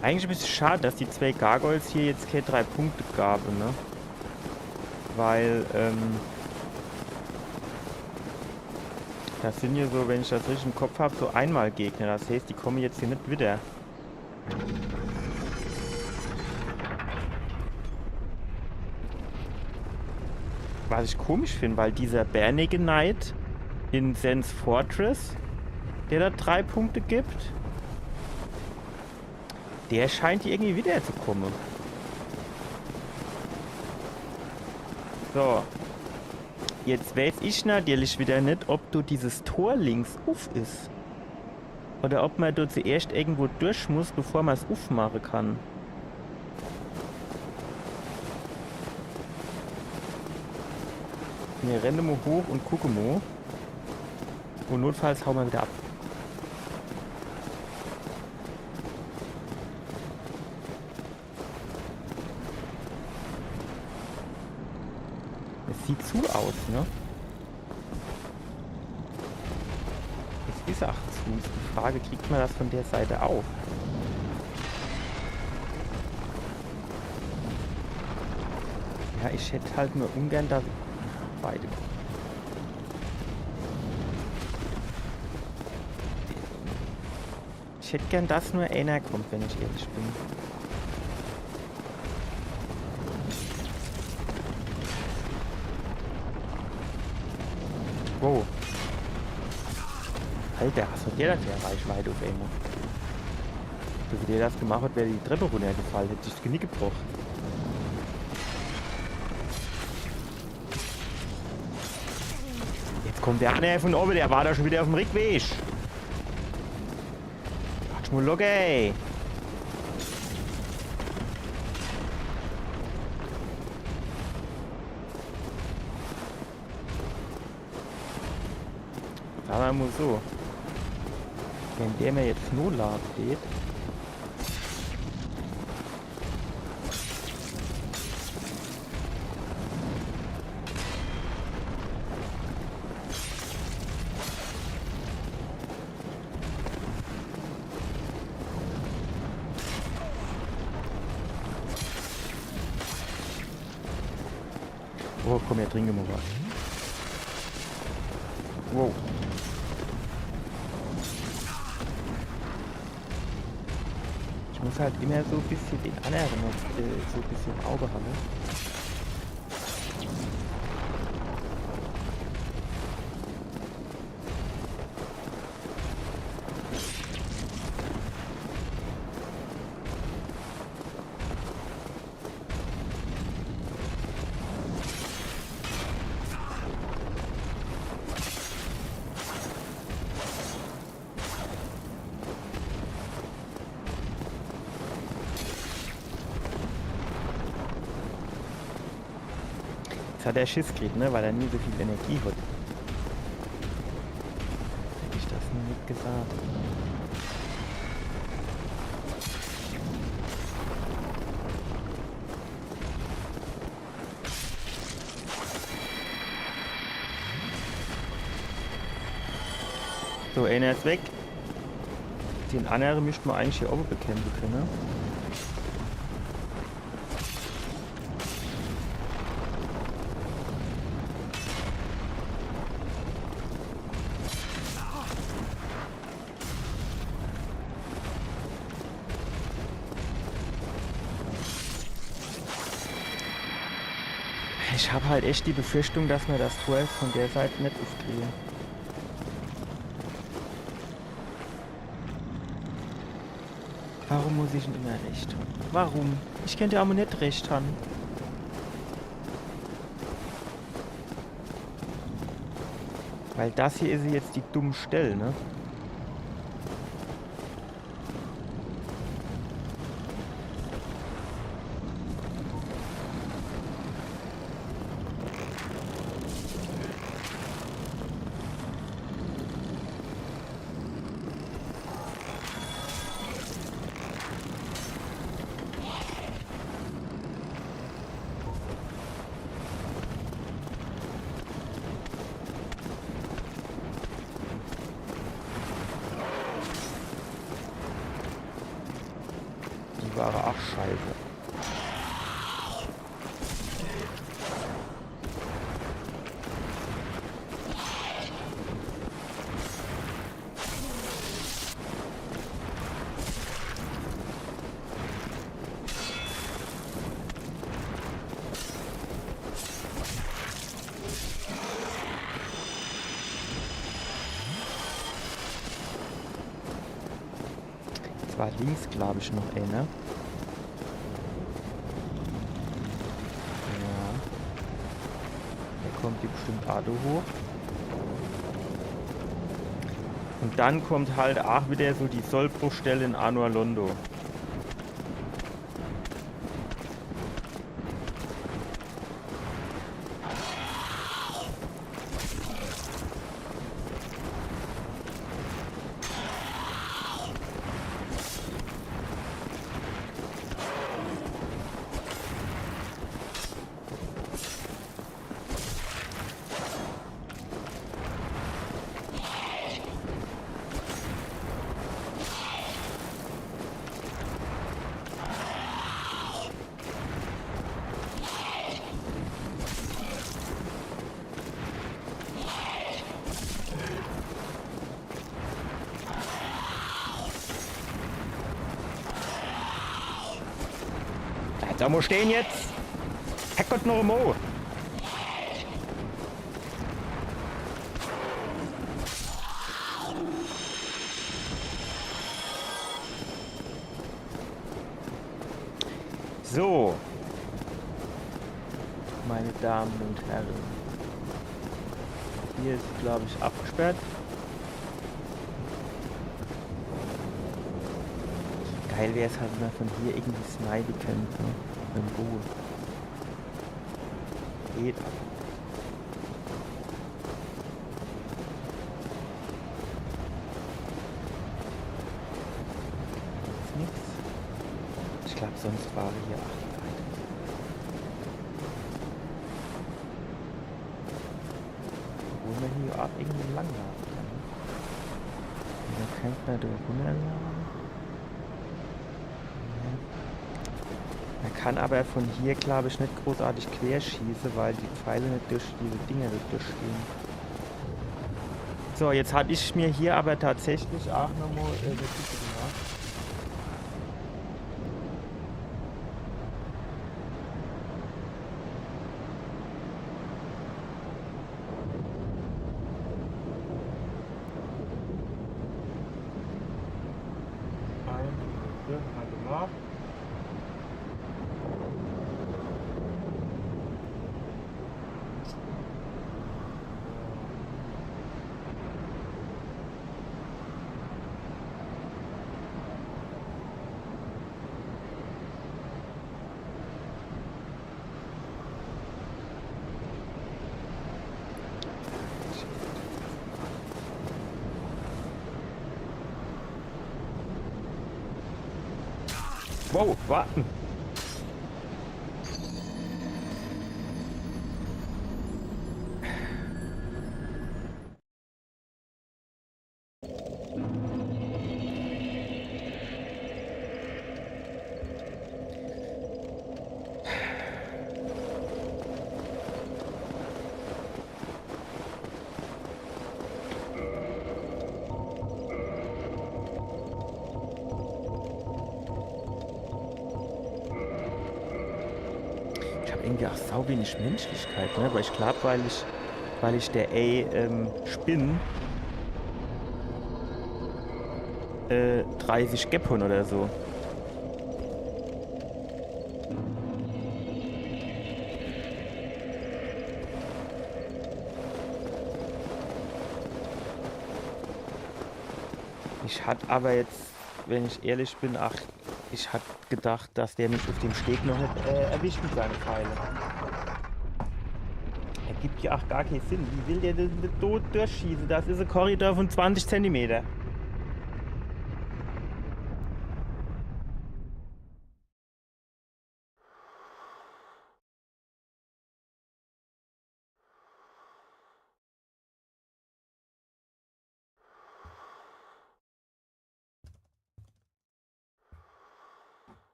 Eigentlich e bissje schad, dass die zwei Gargoyles hier jetzt kee drei Punkte gabe, ne? Weil, ähm, das sin jo so, wenn ich das richtig im Kopf hab, so Einmalgegner. Das heißt, die komme jetzt hier net wieder. Was ich komisch find, weil dieser bärnige Knight in Sen's Fortress, der do drei Punkte gibt, der scheint irgendwie wiederzukomme. So. Jetzt weiß ich natürlich wieder net, ob do dieses Tor links uff is. Oder ob mer do zuerscht irgendwo durch muss, bevor mer's uffmache kann. Mir renne mo hoch un gucke mo. Un notfalls haue mer wieder ab. Es sieht zu aus, ne? Es is ach zu. Is die Frage, kriegt mer das von der Seit auf? Ja, ich hätt halt nur ungern, dass... Beide. Ich hätt gern, dass nur einer kommt, wenn ich ehrlich bin. Wow. Alter, was hat der da für e Reichweite auf einmal? So wie der das gemacht hat, wär die Treppe runtergefallen, hätt sich das Genick gebrochen. Jetzt kommt der andere von oben, der war da schon wieder auf dem Rückweg. Quatsch, Moloch, ey. Sag mer mo so. Wenn der mir jetzt nolaafe geht. Oh, komm her, trinke mo was. Wow. Ich muss halt immer so e bissche den anderen noch, äh, so e bissche im Auge haben. Jetzt hat er Schiss gekriegt, ne? Weil er nie so viel Energie hat. Hätt ich das nie net gesagt. So, einer is weg. Den anderen müsste mer eigentlich hier oben bekämpfen können. Ich hab halt echt die Befürchtung, dass mer das Tor von der Seit net uffkriegen. Warum muss ich denn immer recht haben? Warum? Ich könnt jo ach mo net recht haben. Weil das hier is jetzt die dumme Stelle, ne? Die war ach scheiße. Es war links, glaub ich, noch einer. Ja. Da kommt die bestimmt ach do hoch. Und dann kommt halt ach wieder so die Sollbruchstelle in Anor Londo. Do mo stehn jetzt! Herrgott noch emol! So. Meine Damen und Herren. Hier is, glaub ich, abgesperrt. Geil wär's halt, wenn ma von hier irgendwie snipen könnt, ne? Mit dem Boge. Geht aber. Is nix. Ich glaub, sonst war hier ach die Seite. Obwohl ma hier ach irgendwie lang laufen kann. Un dann könnt ma do runnerlaufen. Ma kann aber von hier, glaub ich, net großartig querschieße, weil die Pfeile net durch diese Dinger do durchgehen. So, jetzt hab ich mir hier aber tatsächlich ach nochmal, äh, Notize gemacht. Eine Minute, halt mal. Wow, warte. Ich hab irgendwie ach sau wenig Menschlichkeit, ne? Aber ich glaub, weil ich, weil ich der, ey, ähm, Spinn, äh, dreißig Gepon oder so. Ich hat aber jetzt, wenn ich ehrlich bin, ach, ich hat gedacht, dass der mich auf dem Steg noch net, äh, erwischt mit seine Pfeile. Ergibt ja ach gar keinen Sinn. Wie will der denn do durchschießen? Das is ein Korridor von zwanzig Zentimeter.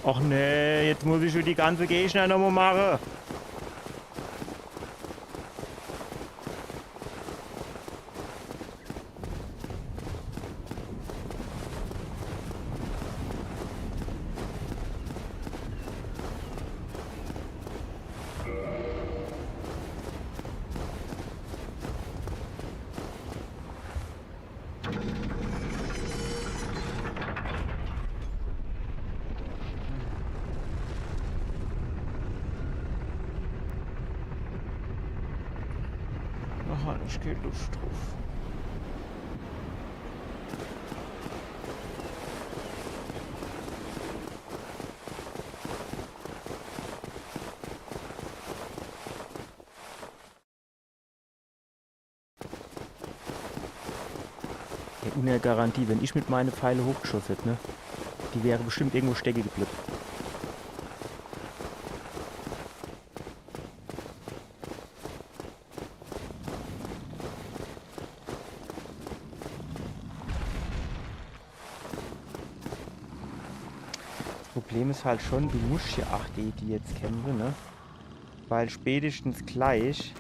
Och nee, jetzt muss ich schon die ganze Gegner nochmal mache. Aha, ich geh Luft drauf. Ja, ohne Garantie, wenn ich mit meine Pfeile hochgeschoss hätt, ne? Die wäre bestimmt irgendwo stecke geblieb. Das Problem is halt schon, du musst ja ach die, die jetzt kämpfe, ne? Weil spätestens gleich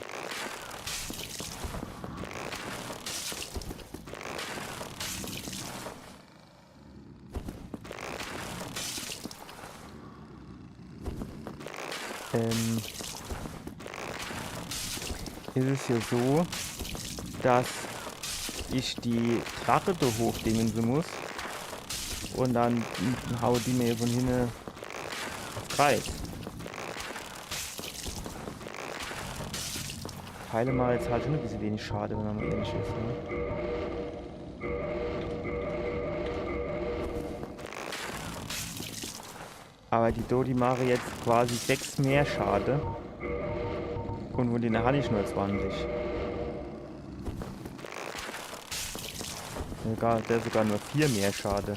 ähm, is es jo so, dass ich die Drache do hochdingense muss un dann haue die mir vun hinne uff Kreis. Pfeile mache jetzt halt schun e bissel wenig Schade, wenn ma mol ehrlich is, ne? Awwer die do, die mache jetzt quasi sechs mehr Schade. Un vun dene hann ich nur zwanzig. Egal, der sogar nur vier mehr Schade.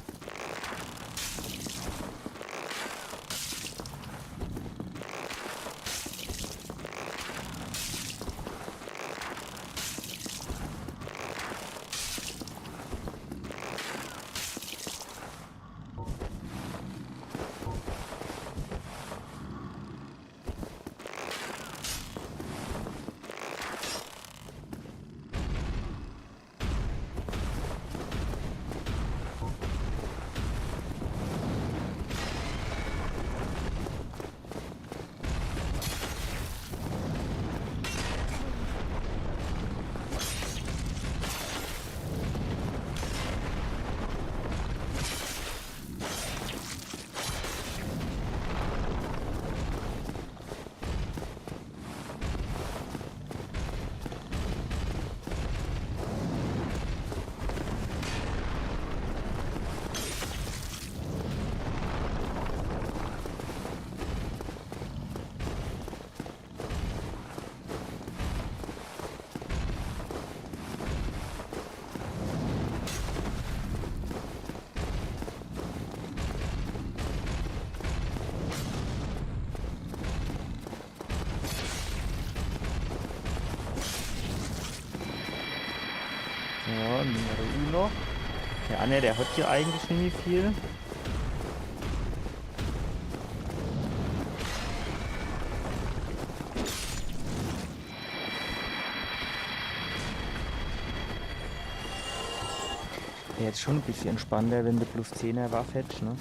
Ja, Numero uno. Der anner, der hat jo eigentlich nimmi viel. Wär jetzt schun e bissel entspannter, wenn de plus zehner Waff hättsch, ne?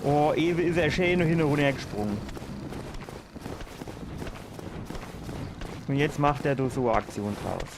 Oh, ewe is er schee hinne runnergesprunge. Un jetzt macht er do so e Aktion draus.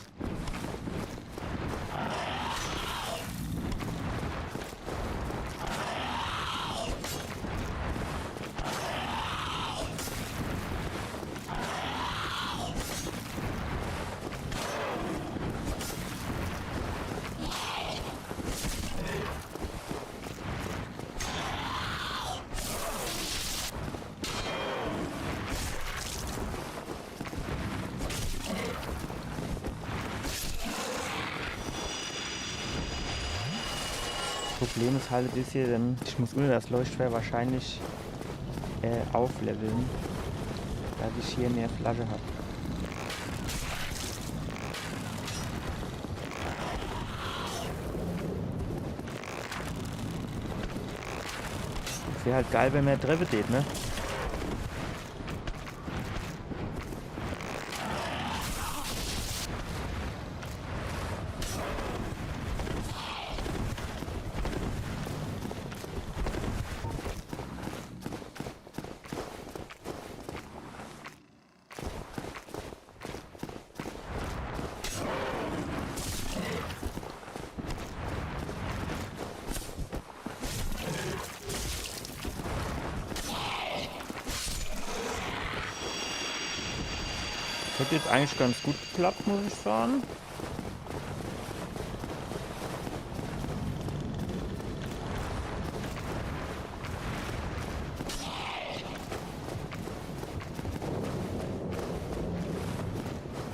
Problem is halt e bissel, ähm, ich muss ohne das Leuchtfeuer wahrscheinlich, äh, aufleveln, dass ich hier mehr Flasche hab. Wär halt geil, wenn mer treffe tät, ne? Das hat jetzt eigentlich ganz gut geklappt, muss ich sagen.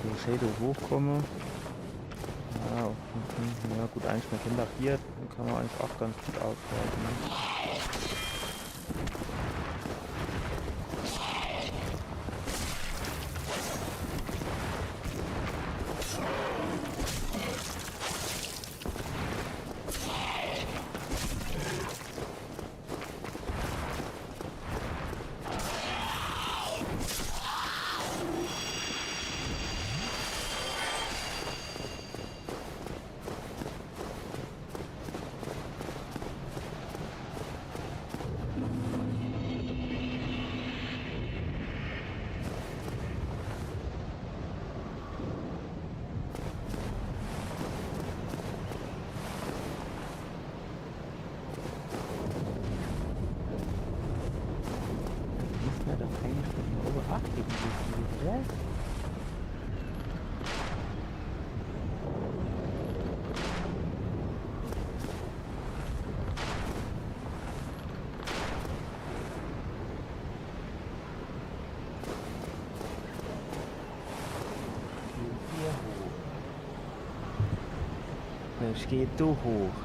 So, Shadow hochkomme. Ja, okay. Ja gut, eigentlich, mer kennt do hier, kann mer eigentlich auch ganz gut aushalten, ne? Irgendwie hier, oder? Hier hoch. Ich geh do hoch.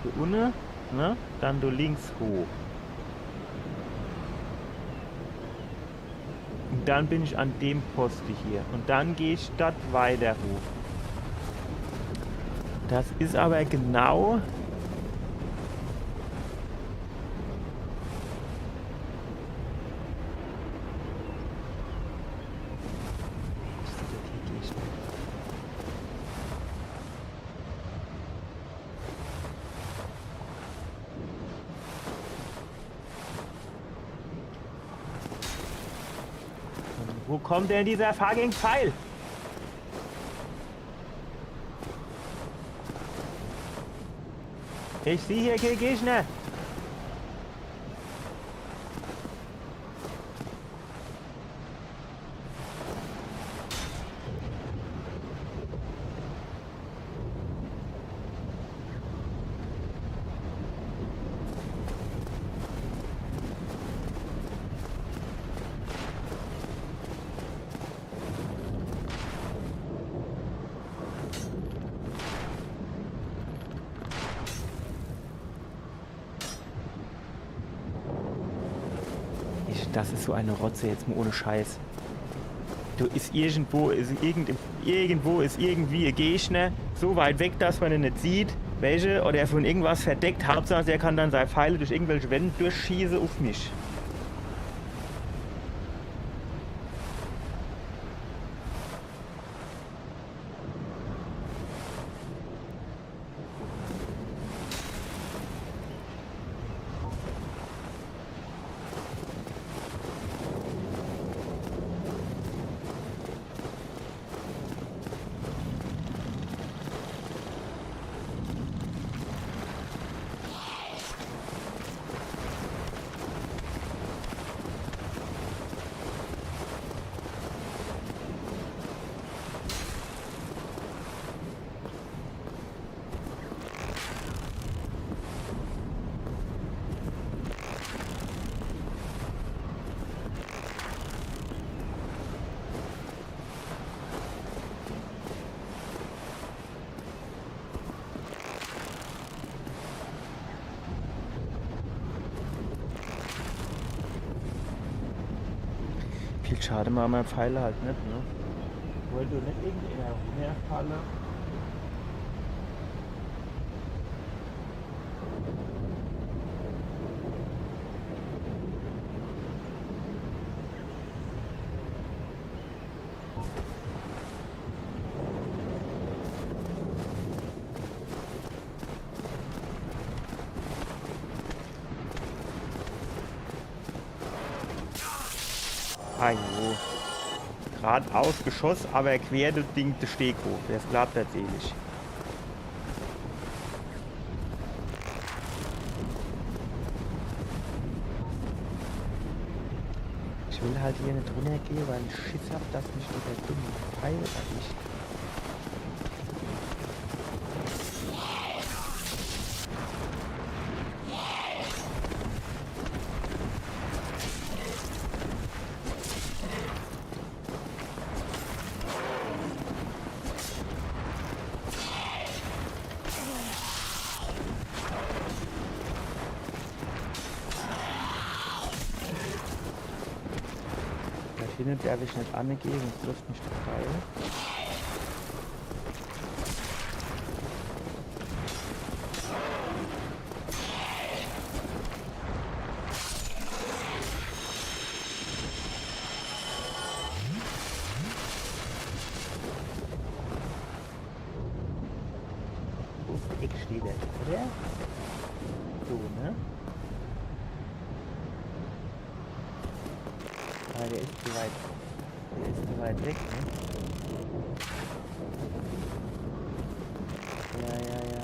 Do unne, ne? Dann do links hoch. Und dann bin ich an dem Poste hier. Und dann geh ich dort weiter hoch. Das is aber genau Wo kommt denn dieser fucking Pfeil? Ich sieh hier kein Gegner. Ich, das is so eine Rotze, jetzt mal ohne Scheiß. Do is irgendwo, is irgend, irgendwo is irgendwie e Gegner, so weit weg, dass man en net sieht, welche, oder er von irgendwas verdeckt. Hauptsache, er kann dann sei Pfeile durch irgendwelche Wände durchschieße uff mich. Viel Schade mache mei Pfeile halt net, ne? Wollt do net irgendeiner runnerfalle? Ah jo. Gradaus geschoss, aber quer durch Ding de Steg hoch. Wer es glaubt, der hat selig. Ich will halt hier net runnergehe, weil ich Schiss hab, dass mich dieser dumme Pfeil erwischt. Do hinne derf ich net angehe, sonst trifft mich de Pfeil. Uff de Eck steht er, oder? So, ne? Ah, der is zu weit. Der is zu weit weg, ne? Ja, ja, ja.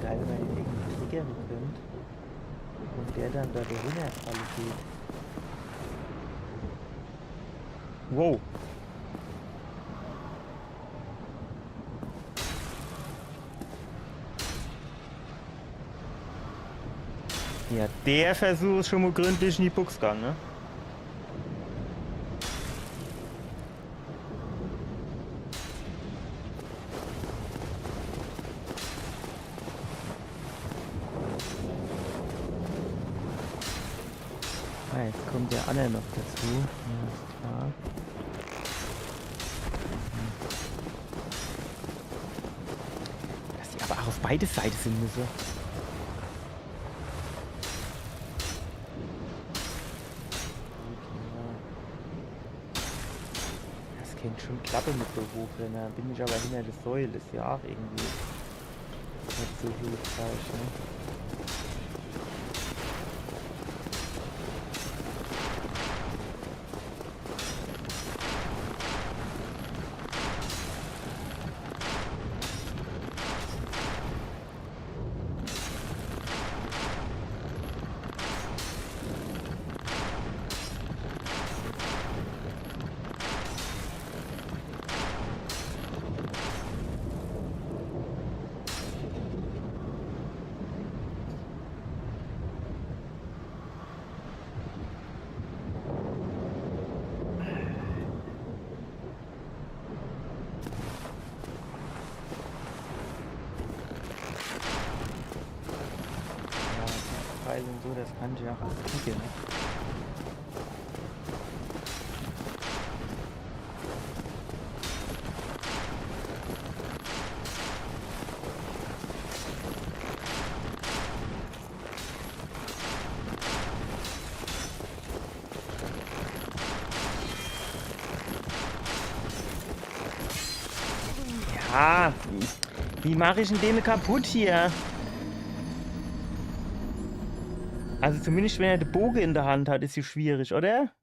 Geil, wenn man den irgendwie triggern könnte. Wenn der dann da dahinter falle geht. Wow. Ja, der Versuch is schon mo gründlich in die Buchs gang, ne? Ah, jetzt kommt der andere noch dazu. Ja, klar. Dass die aber auch auf beide Seiten sind müssen. Das kann schon klappen mit so hoch, ne? Bin ich aber hinter der Säule, is ja auch irgendwie net so hilfreich, ne? Ja, die Pfeile und so, das kann ich auch alles kriegen, ne? Ja, wie mach ich denn den kaputt hier? Also zumindest wenn er de Boge in der Hand hat, is es schwierig, oder?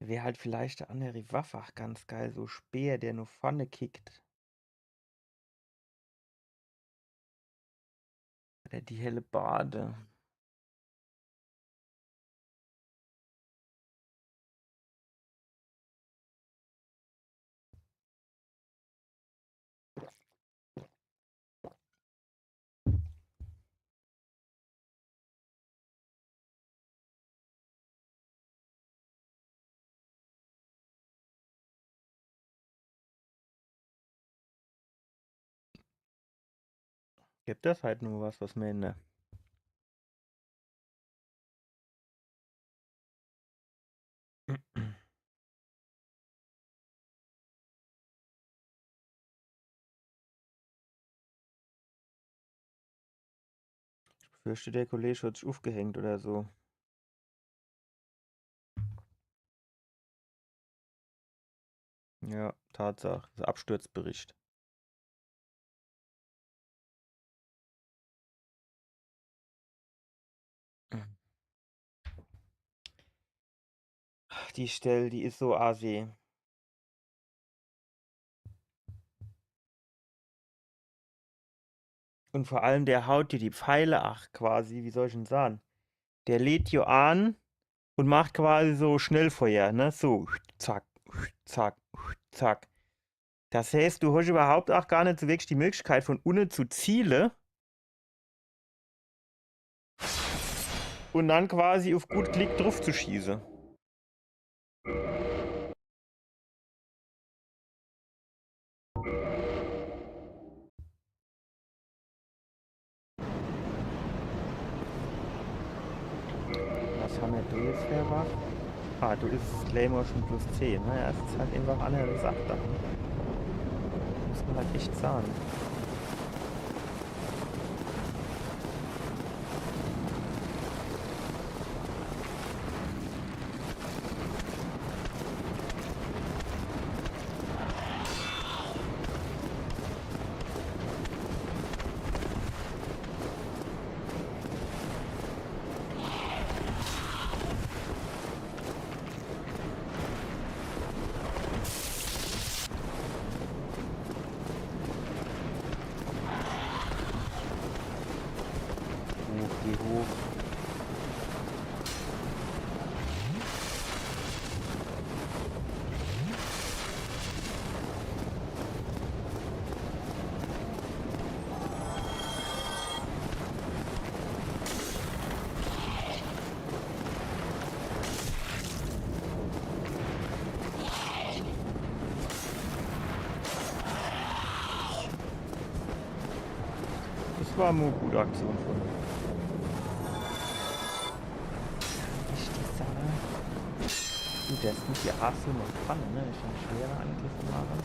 Wär halt vielleicht e anneri Waff ach ganz geil, so Speer, der no vorne kickt. Oder die Hellebarde. Gibt das halt nur was, was mir in der Ich befürchte, der Kollege hat sich aufgehängt oder so. Ja, Tatsache. Das Absturzbericht. Die Stelle, die is so assi. Und vor allem, der haut dir die Pfeile ach quasi, wie soll ich denn sagen? Der lädt dir an und macht quasi so Schnellfeuer, ne? So, zack, zack, zack. Das heißt, du hast überhaupt auch gar nicht so wirklich die Möglichkeit, von unten zu zielen und dann quasi auf gut Glück drauf zu schießen. Ja, du jetzt wer war? Ah, du is Claymore schon plus zehn. Naja, es is halt einfach anner Sach dann. Muss mer halt echt sage. Hoch, geh hoch. Des war mo e gute Aktion vun em. Richtig, Sarah. Gut, der is net die Arsenal Pfanne, ne? Ich hab schwere Angriffe mache.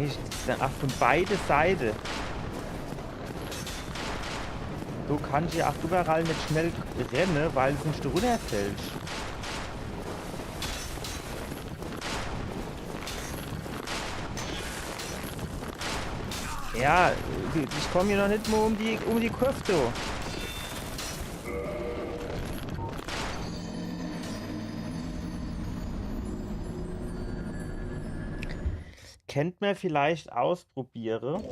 Echt, dann ach vun beide Seite. Du kannsch jo ach iwwerall net schnell renne, weil du sunscht runnerfällsch. Ja, ich komm hier noch net mo um die, um die Kurv, du. Kennt mer vielleicht ausprobiere,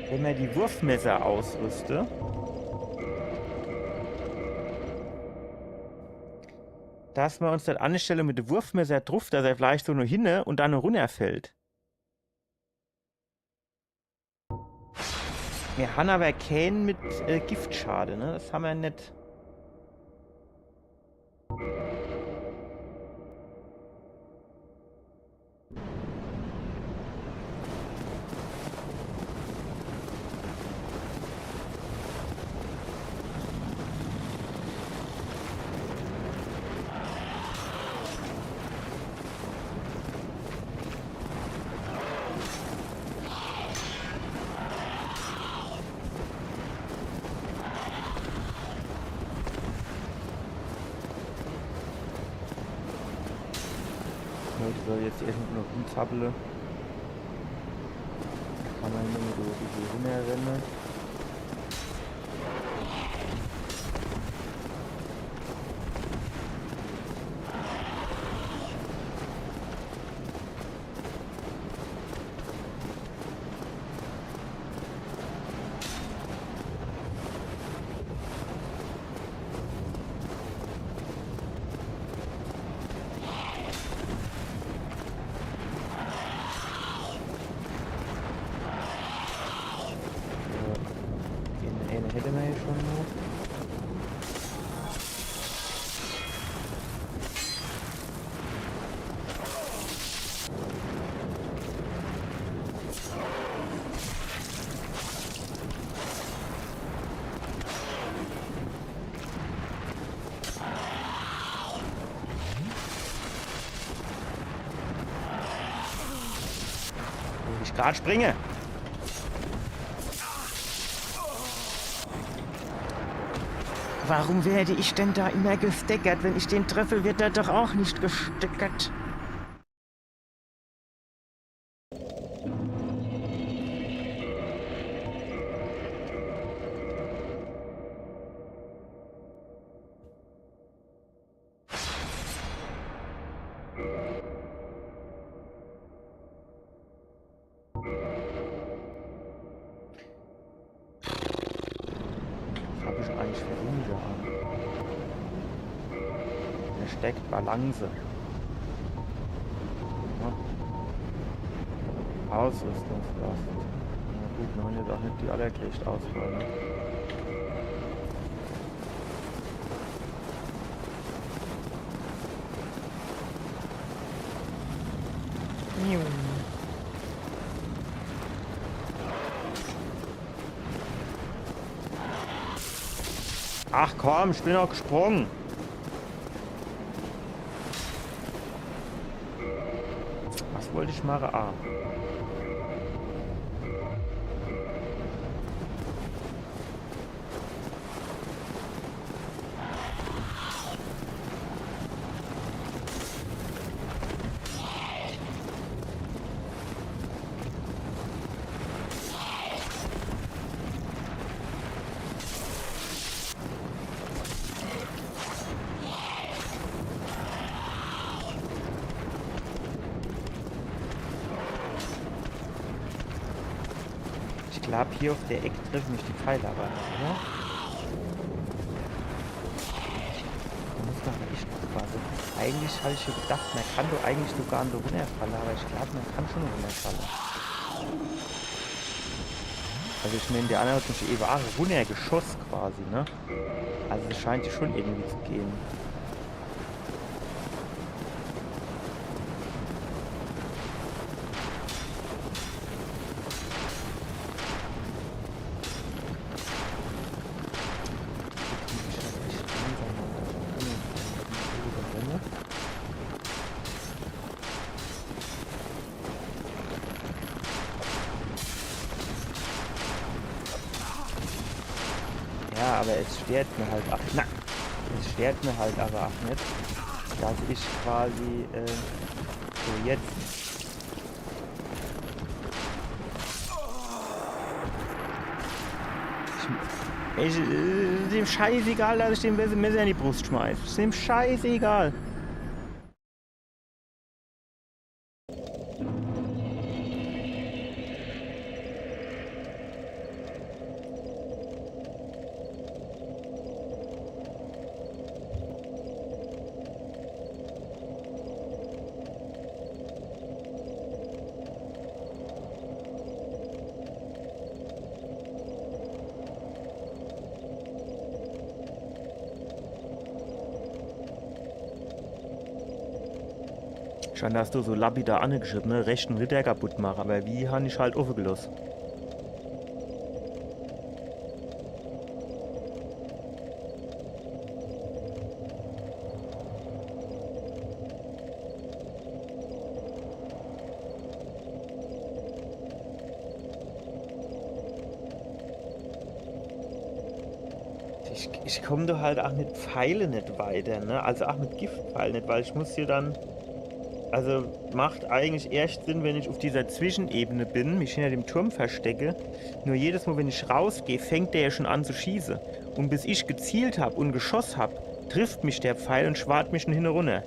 wenn mer die Wurfmesser ausrüste, dass mer uns dann anstelle mit de Wurfmesser druff, dass er vielleicht so no hinne un dann no runnerfällt. Mir han awwer keen mit, äh, Giftschade, ne? Des han mer net. Ja, die soll jetzt irgendwo noch rumzappele. Kann mer immer nur so e bissel rumrenne. Ja, den ääne hätte mer jo schon noch. Wo ich grad springe. Warum werde ich denn da immer gesteckert? Wenn ich den treffe, wird er doch auch nicht gesteckert. Was hab ich eigentlich für Hühner an? Versteckt Balance. Ja. Ausrüstungsglas. Na gut, mir han jetzt auch net die allergrößte Auswahl, ne? Miau. Ach komm, ich bin doch gesprungen. Was wollt ich mache? Ah. Ich glaub, hier auf der Eck treffen mich die Pfeile aber nicht, oder? Da muss man echt aufpassen. Eigentlich hab ich schon gedacht, man kann doch eigentlich so gar nicht runterfallen, aber ich glaub, man kann schon runterfallen. Also ich mein, der andere hat mich eben auch runtergeschossen quasi, ne? Also es scheint ja schon irgendwie zu gehen. Ja, aber es stört mir halt auch. Na, es stört mir halt aber auch nicht, dass ich quasi, äh, so jetzt. Ich, ich, äh, dem scheißegal, dass ich dem Messer in die Brust schmeiß. Ist dem scheißegal. Schon hast du so lapidar angeschrieben, ne? Rechten Ritter kaputt mache, aber wie han ich halt offen geloss. Ich, ich komm doch halt auch mit Pfeile nicht weiter, ne? Also auch mit Giftpfeile nicht, weil ich muss hier dann, also macht eigentlich erst Sinn, wenn ich auf dieser Zwischenebene bin, mich hinter dem Turm verstecke. Nur jedes Mal, wenn ich rausgehe, fängt der ja schon an zu schießen. Und bis ich gezielt hab und geschoss hab, trifft mich der Pfeil und schwart mich schon hinne runter.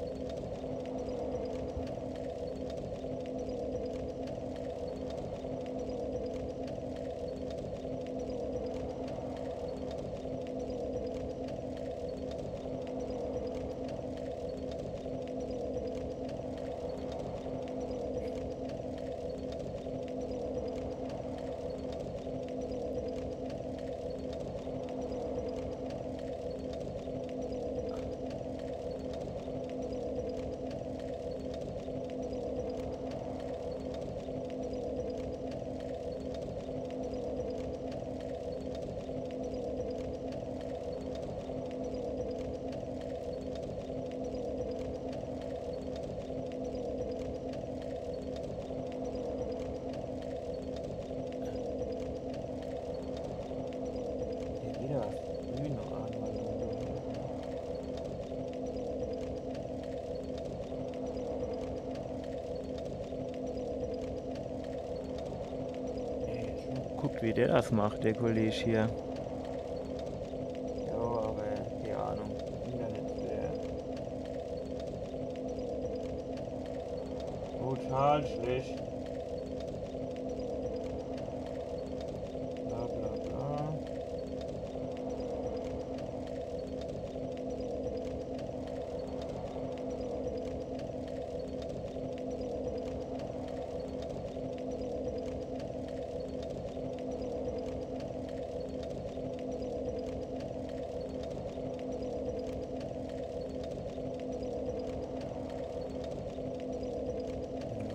Hier geht das. Grün noch an, weil Ey, guckt, wie der das macht, der Kollege hier. Ja, aber keine Ahnung. Internet wieder. Total schlecht. Bla bla bla.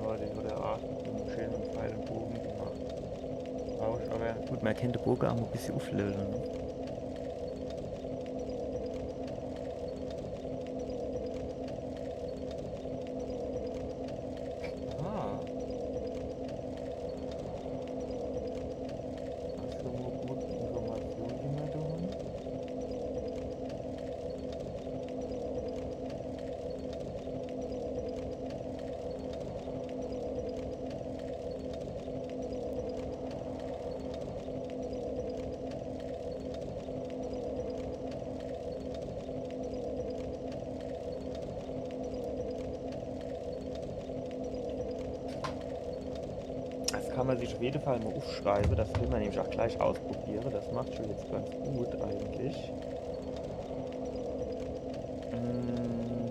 Ja, den hat er auch mit dem schönen Pfeil und Bogen gemacht. Brauch ich aber. Gut, man kennt den Bogen auch mal ein bisschen aufleveln, ne? Kann mer sich uff jede Fall mol uffschreiwe, das kenne mer nämlich ach gleich ausprobiere. Das macht schun jetzt ganz gut eigentlich. Mm.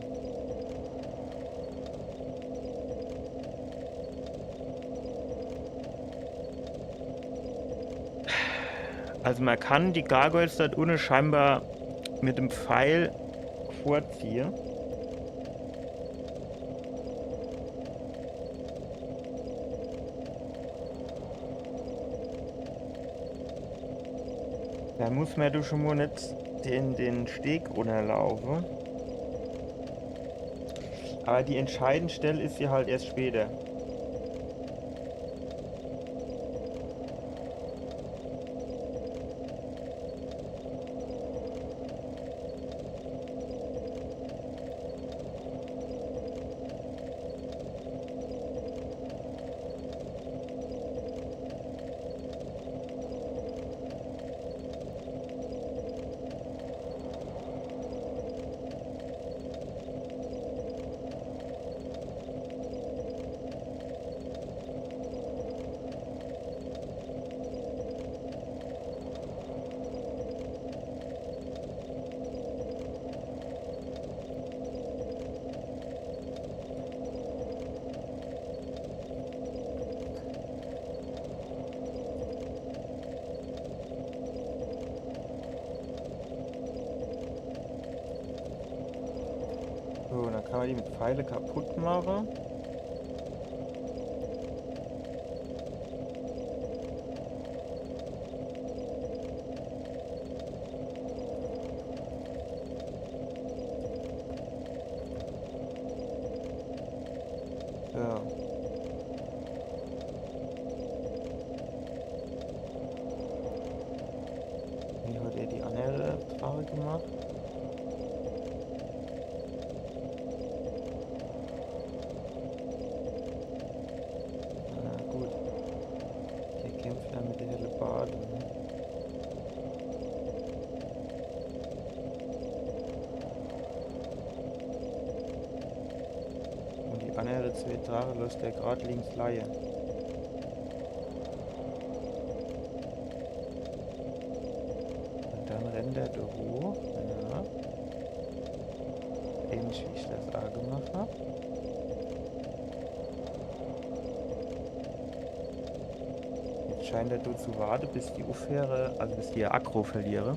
Also mer kann die Gargoyles dort unne scheinbar mit dem Pfeil vorziehe. Do muss mer do schun mol net den, den Steg runnerlaufe. Awwer die entscheidend Stell is jo halt erscht später. So, dann kann mer die mit Pfeile kaputt mache. So. Wie hat er die annere Drache gemacht? Na gut. Der kämpft dann mit der Hellebarde, ne? Und die annere zwee Drache losst er grad links leie. Und dann rennt er do hoch, ja. Ähnlich wie ich das ach gemacht hab. Jetzt scheint er do zu warte, bis die uffheere, also bis die ihr Aggro verliere.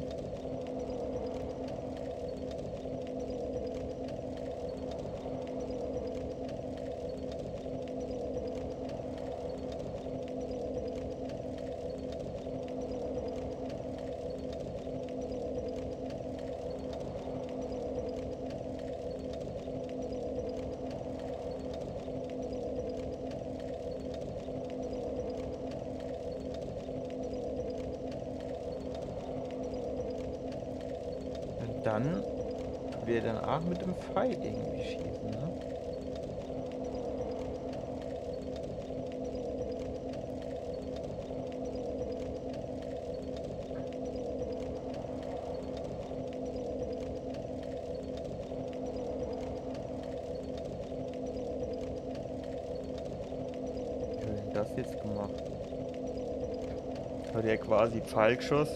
Und dann tut er dann ach mit dem Pfeil irgendwie schieße, ne? Wie hat er denn das jetzt gemacht? Hat er quasi Pfeil geschoss?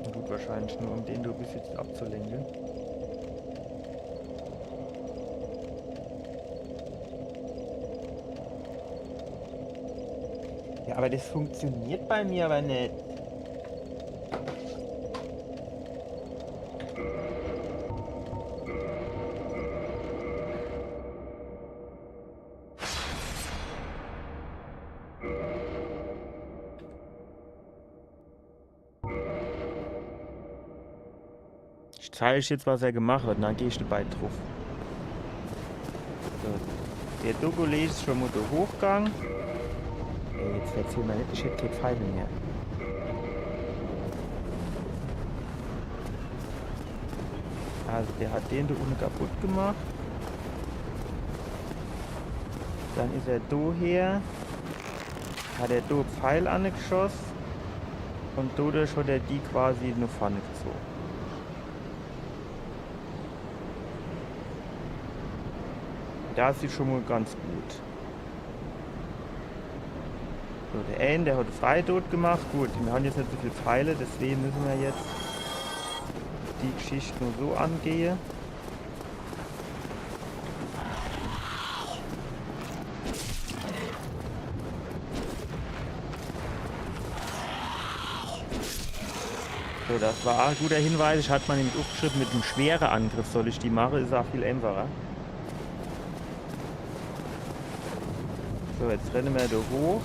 Na gut, wahrscheinlich nur, um den do e bissel abzulenke. Ja, aber das funktioniert bei mir aber nicht. Ich zeig jetzt, was er gemacht hat, und dann geh ich dabei drauf. So. Der Dogoles is schon mal da hochgegangen. Ey, jetzt erzähl mir nicht, ich hätte keine Pfeile mehr. Also, der hat den da unten kaputt gemacht. Dann is er da her. Hat er do Pfeil angeschoss und dodurch hat er die quasi no vorne gezogen. Das is schon mal ganz gut. So, der Ain, der hat Freitod gemacht. Gut, mir han jetzt net so viel Pfeile, deswege müsse mir jetzt die Geschichte nur so angehe. So, das war ach e guter Hinweis. Ich hat mer nämlich uffgeschriwwe, mit dem schwere Angriff soll ich die mache. Is ach viel einfacher. So, jetzt renne mer do hoch.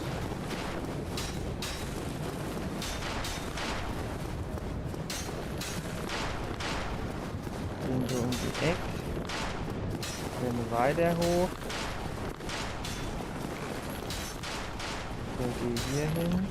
Gehn so um die Eck. Renne weiter hoch. So, geh hier hin.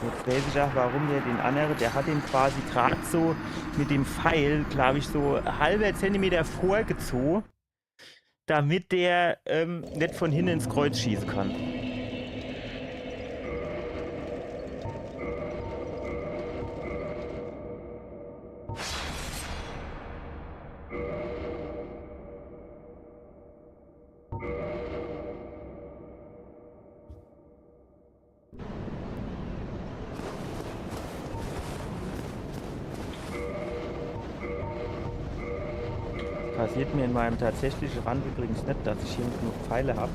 Jetzt weiß ich ach, warum der den annere, der hat den quasi grad so mit dem Pfeil, glaub ich, so e halwer Zentimeter vorgezogen, damit der, ähm, net von hinne ins Kreuz schieße kann. Passiert mir in meinem tatsächlichen Run übrigens net, dass ich hier genug Pfeile hab.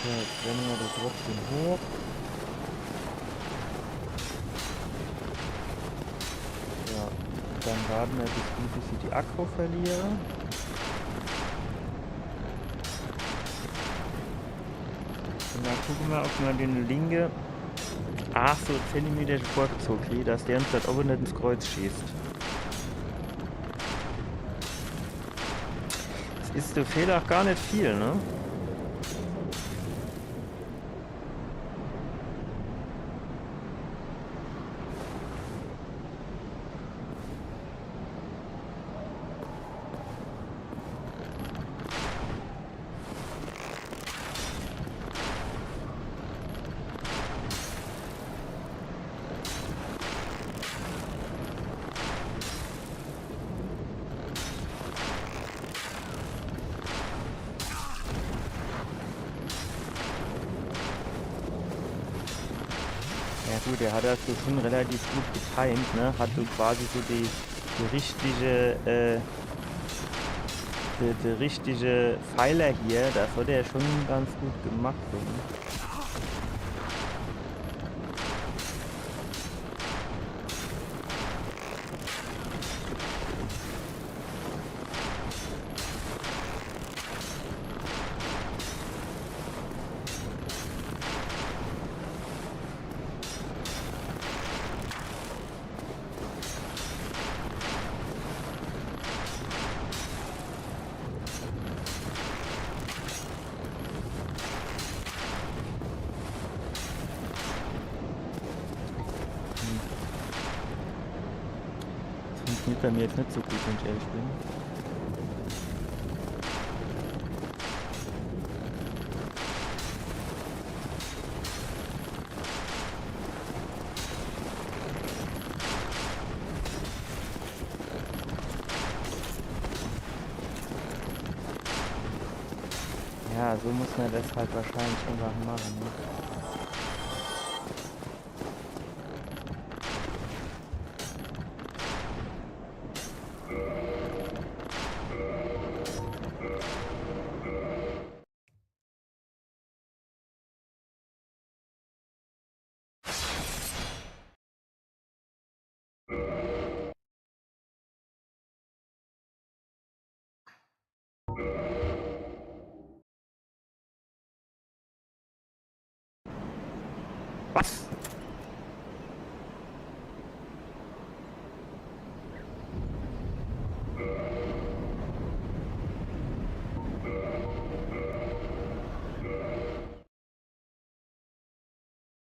So, jetzt renne mer do trotzdem hoch. Ja, dann warte mer, bis die, bis sie die Aggro verliere. Und dann gucke mer, ob mer den linke, ach so, Zentimeter vorgezogen, okay, dass der uns das aber net ins Kreuz schießt. Es is, der Fehler ach gar net viel, ne? Ja gut, er hat das so schon relativ gut getimt, ne? Hat so quasi so die, die richtige, äh, die, die richtige Pfeiler hier, das hat er schon ganz gut gemacht, so, ne? Hm. Das funktioniert bei mir jetzt nicht so gut, wenn ich ehrlich bin. Ja, so muss man das halt wahrscheinlich einfach machen, ne? Was?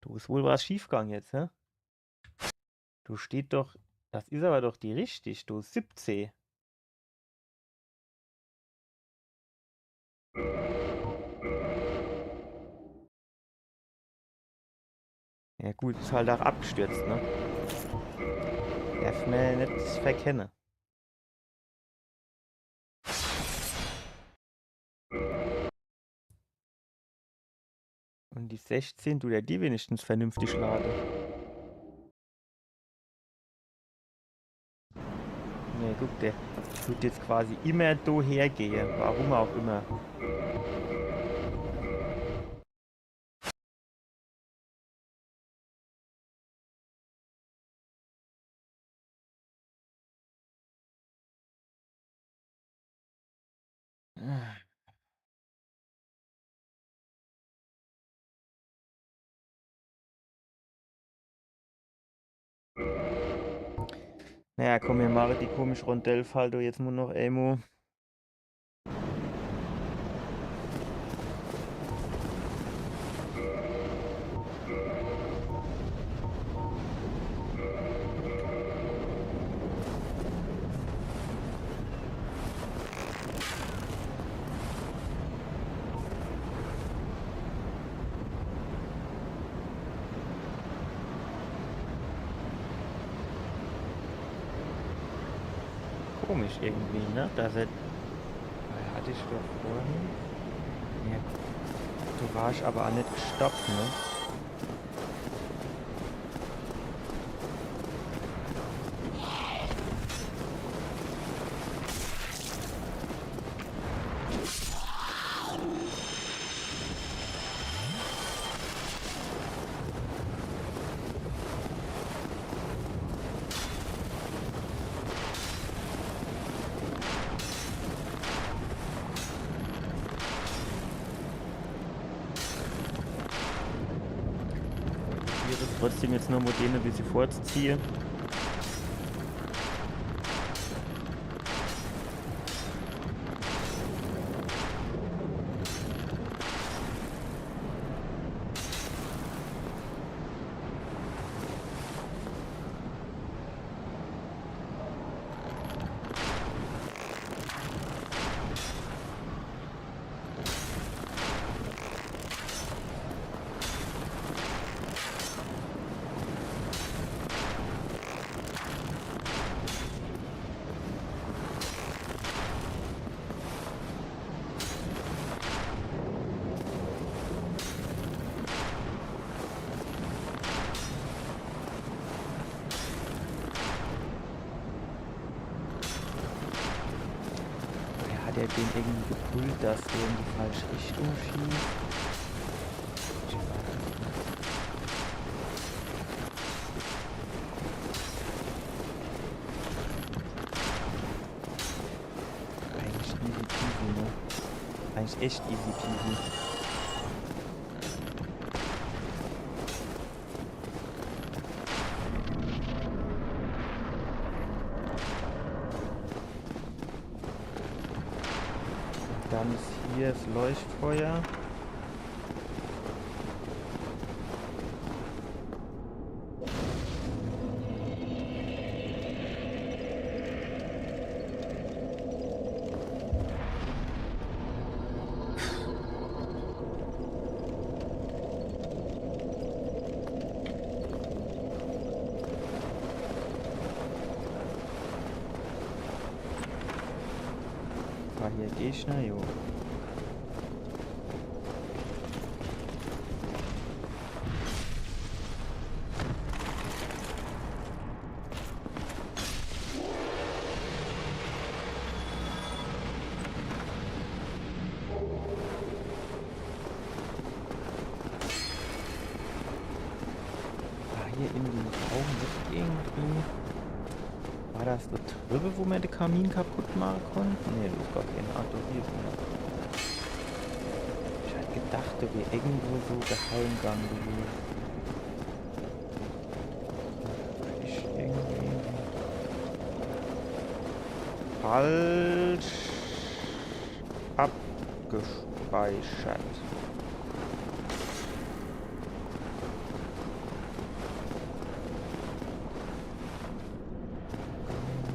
Do is wohl was schiefgang jetzt, hä? Do steht doch, das is aber doch die richtig, do siebzeh. Ja gut, is halt auch abgestürzt, ne? Derf mer net verkenne. Und die sechzehn, dut der die wenigstens vernünftig lade? Nee, guck, der dut jetzt quasi immer do hergehe, warum auch immer. Naja, komm, mir mache die komisch Rondellfall do jetzt nur noch emo. Komisch irgendwie, ne? Dass er. Hatte ich doch vorhin. Ja. Du warst aber auch nicht gestoppt, ne? Ich probier das trotzdem jetzt noch mal, den ein bisschen vorzuziehe. Oder hat er den irgendwie gepullt, dass der in die falsche Richtung schießt? Eigentlich easy peasy, ne? Eigentlich echt easy peasy. Dann is hier das Leuchtfeuer. War hier Gegner? Jo. War hier in dem Raum net irgendwie? War das die Trepp, wo mer den Kamin kaputt mache konnt? Nee, das is gar kein Art und Weise mehr. Ich hat gedacht, do wär irgendwo so Geheimgang gewesen. Falsch abgespeichert.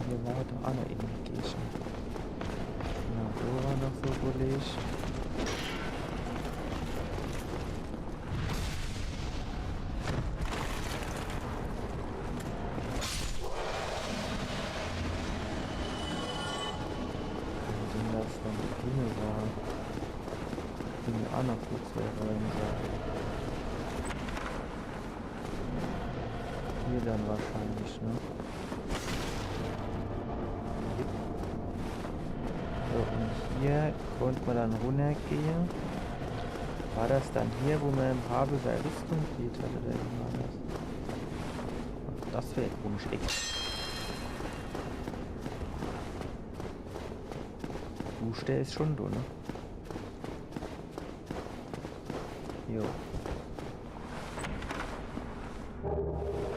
Hier war doch aa noch irgendeine Kirche. Na, do war noch so Kollege. Wenn das dann die Kinder war, die mir auch noch gut zwei Rollen sagen. Hier dann wahrscheinlich, ne? So, und hier konnte man dann runtergehen. War das dann hier, wo man im Havel seine Rüstung gekriegt hat, oder wie war das? Das wäre komisch, echt. Du stellst schon, du, ne? Jo.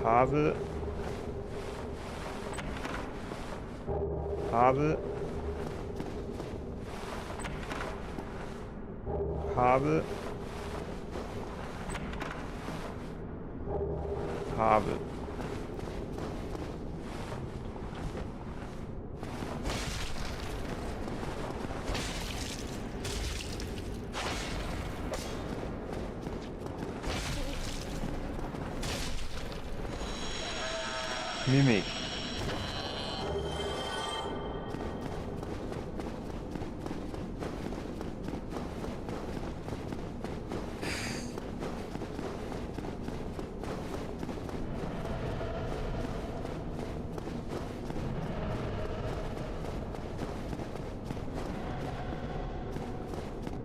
Havel. Havel. Havel. Havel. Mimik.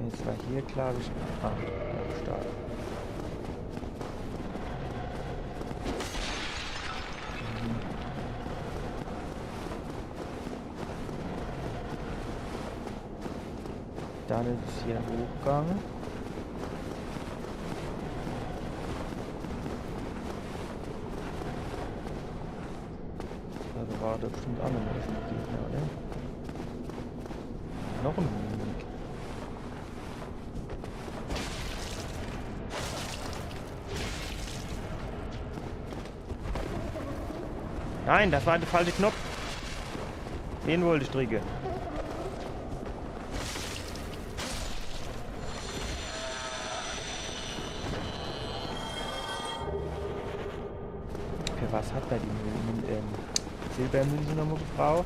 Jetzt war hier, glaube ich, ah, da ist da. Dann ist es hier hochgegangen. Da war doch bestimmt auch noch mal ein Gegner, oder? Noch ein Mimik. Nein, das war der falsche Knopf. Den wollte ich drücken. Für was hat er die Mü- ähm, Silbermünze nochmal gebraucht?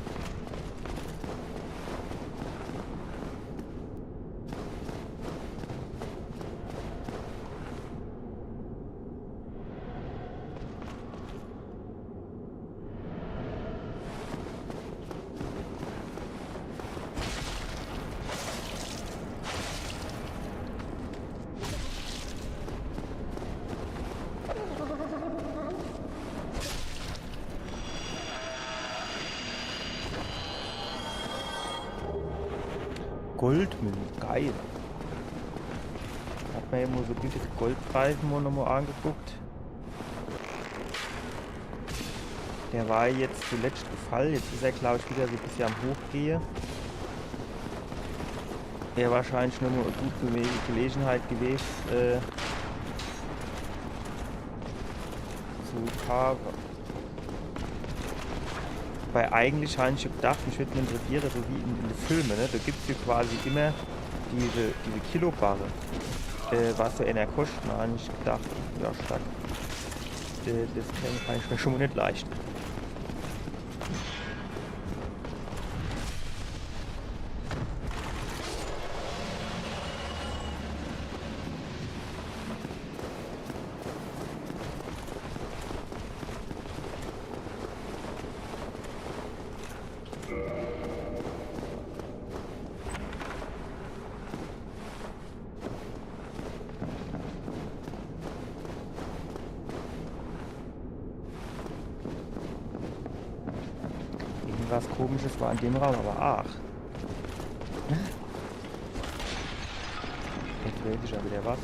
Goldmünze, geil. Hat man ja mal so ein bisschen die Goldreifen mal nochmal angeguckt. Der war jetzt zuletzt gefallen. Jetzt ist er, glaube ich, wieder so ein bisschen am Hochgehen. Wäre wahrscheinlich nochmal eine gute Gele- Gelegenheit gewesen, äh, zu Kava. Weil eigentlich habe ich gedacht, mich würde interessieren, so wie in, in den Filmen, ne? Da gibt es ja quasi immer diese, diese Kilobarre, äh, was so einer kostet. Da habe ich gedacht, ja, stark. Äh, das kann, kann ich mir schon mal nicht leisten. Irgendwas Komisches war in dem Raum, aber ach. Jetzt weiß ich ja wieder was.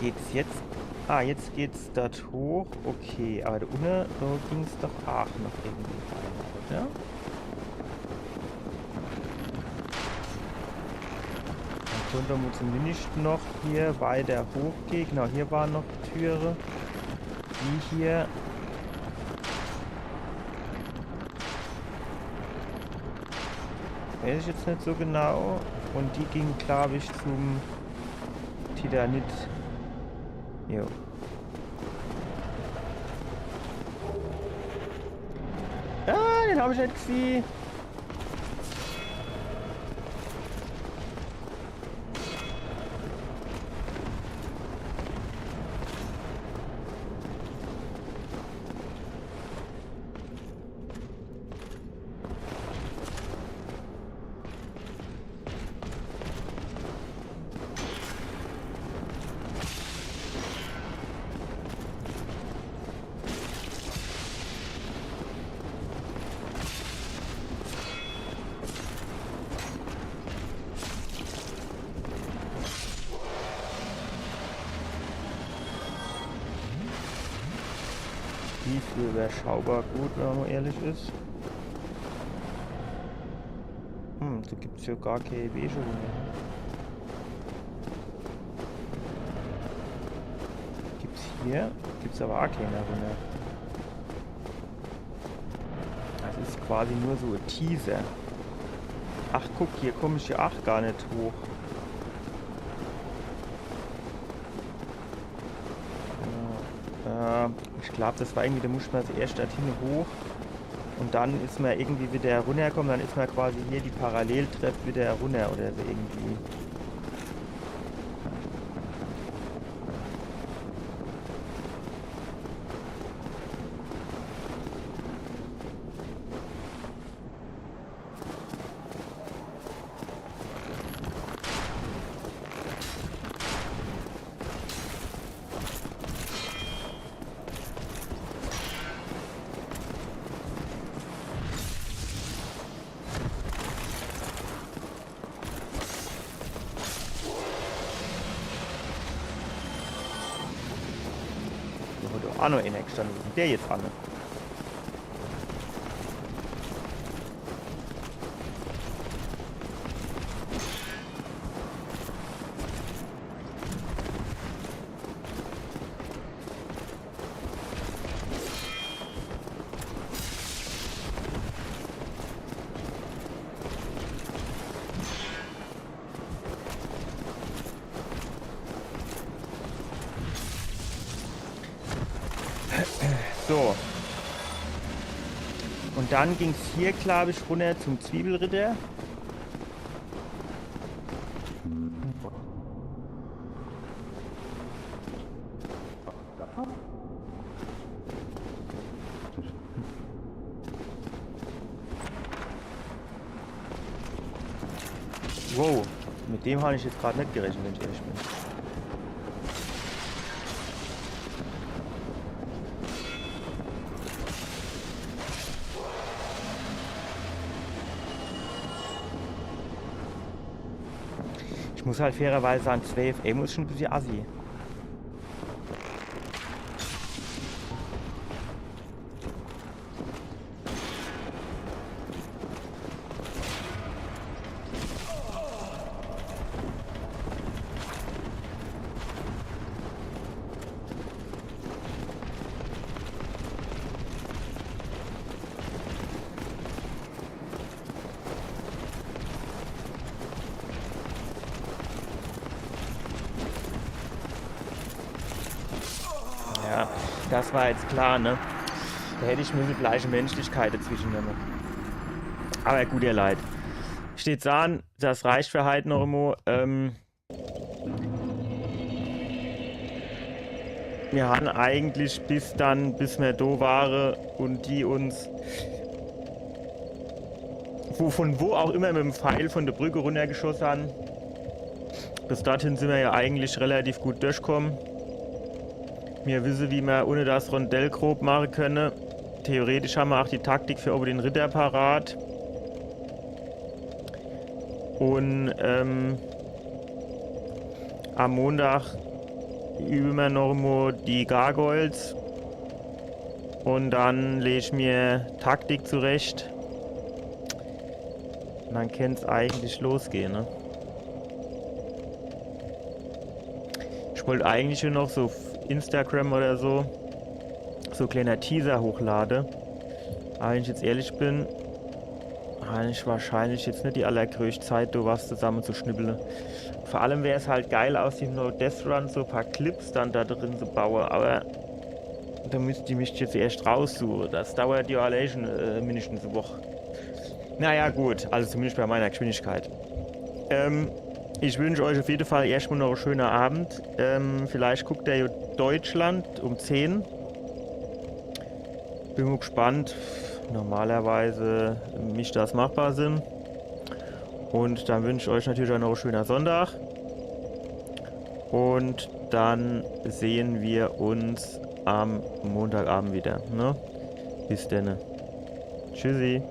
Geht's jetzt? Ah, jetzt geht's dort hoch. Okay, awwer do unne, do ging's doch aach noch irgendwie weiter, oder? Dann könne mer zumindest noch hier weiter hochgehe. Genau, hier ware noch Türe. Die hier. Weiß ich jetzt net so genau. Un die ging, glaab ich, zum Titanit. Jo. Ah, den hab ich net gesieh. Die is überschaubar gut, wenn mer ehrlich is. Hm, do gibt's jo gar kee Wege mehr. Gibt's hier? Gibt's awwer aach kee runner. Das is quasi nur so e Teaser. Ach, guck, hier komm ich jo aach gar net hoch. Äh, ich glaab, das war irgendwie, do muss mer als erscht dorthin hoch. Un dann is mer irgendwie wieder runnerkomme, dann is mer quasi hier die Paralleltrepp wieder runner oder so irgendwie. Do hat doch aach noch eener gestande. Wo is dann der jetzt anne? So. Un dann ging's hier, glaab ich, runner zum Zwiebelritter. Wow, mit dem hab ich jetzt grad net gerechnet, wenn ich ehrlich bin. Ich muss halt fairerweise sage, zwölf Ammo is schon e bissje assi. Ja, das war jetzt klar, ne? Do hätt ich müsse vielleicht e Menschlichkeit dezwische nemme. Awwer gut, ihr Leit. Steht's an, das reicht für heit noch emol. Ähm, mir han eigentlich bis dann, bis mir do ware un die uns wo, von wo auch immer mit em Pfeil von der Brücke runnergeschosse han. Bis dorthin sin mir ja eigentlich relativ gut durchkomme. Mir wisse, wie mir unne das Rondell grob mache könne. Theoretisch han mir auch die Taktik für obe den Ritter parat. Un, ähm, am Montag, Übe mer noch mo die Gargoyles. Un dann leg ich mer Taktik zurecht. Un dann kann's eigentlich losgehe, ne? Ich wollt eigentlich nur noch so auf Instagram oder so, so kleiner Teaser hochlade. Aber wenn ich jetzt ehrlich bin, hab ich wahrscheinlich jetzt net die allergrößte Zeit, do was zusammenzuschnibbele. Vor allem wär's halt geil, aus dem No Death Run so paar Clips dann da drin zu baue, aber da müsst, die müsst ich jetzt erst raussuche. Das dauert ja allein schon äh, mindestens e Woch. Naja, gut, also zumindest bei meiner Geschwindigkeit. Ähm, ich wünsch euch auf jeden Fall erstmal noch einen schönen Abend. Ähm, vielleicht guckt ihr ja Deutschland um zehn. Bin mal gespannt. Normalerweise misst das machbar sein. Und dann wünsche ich euch natürlich auch noch einen schönen Sonntag. Und dann sehen wir uns am Montagabend wieder. Ne? Bis dann. Tschüssi.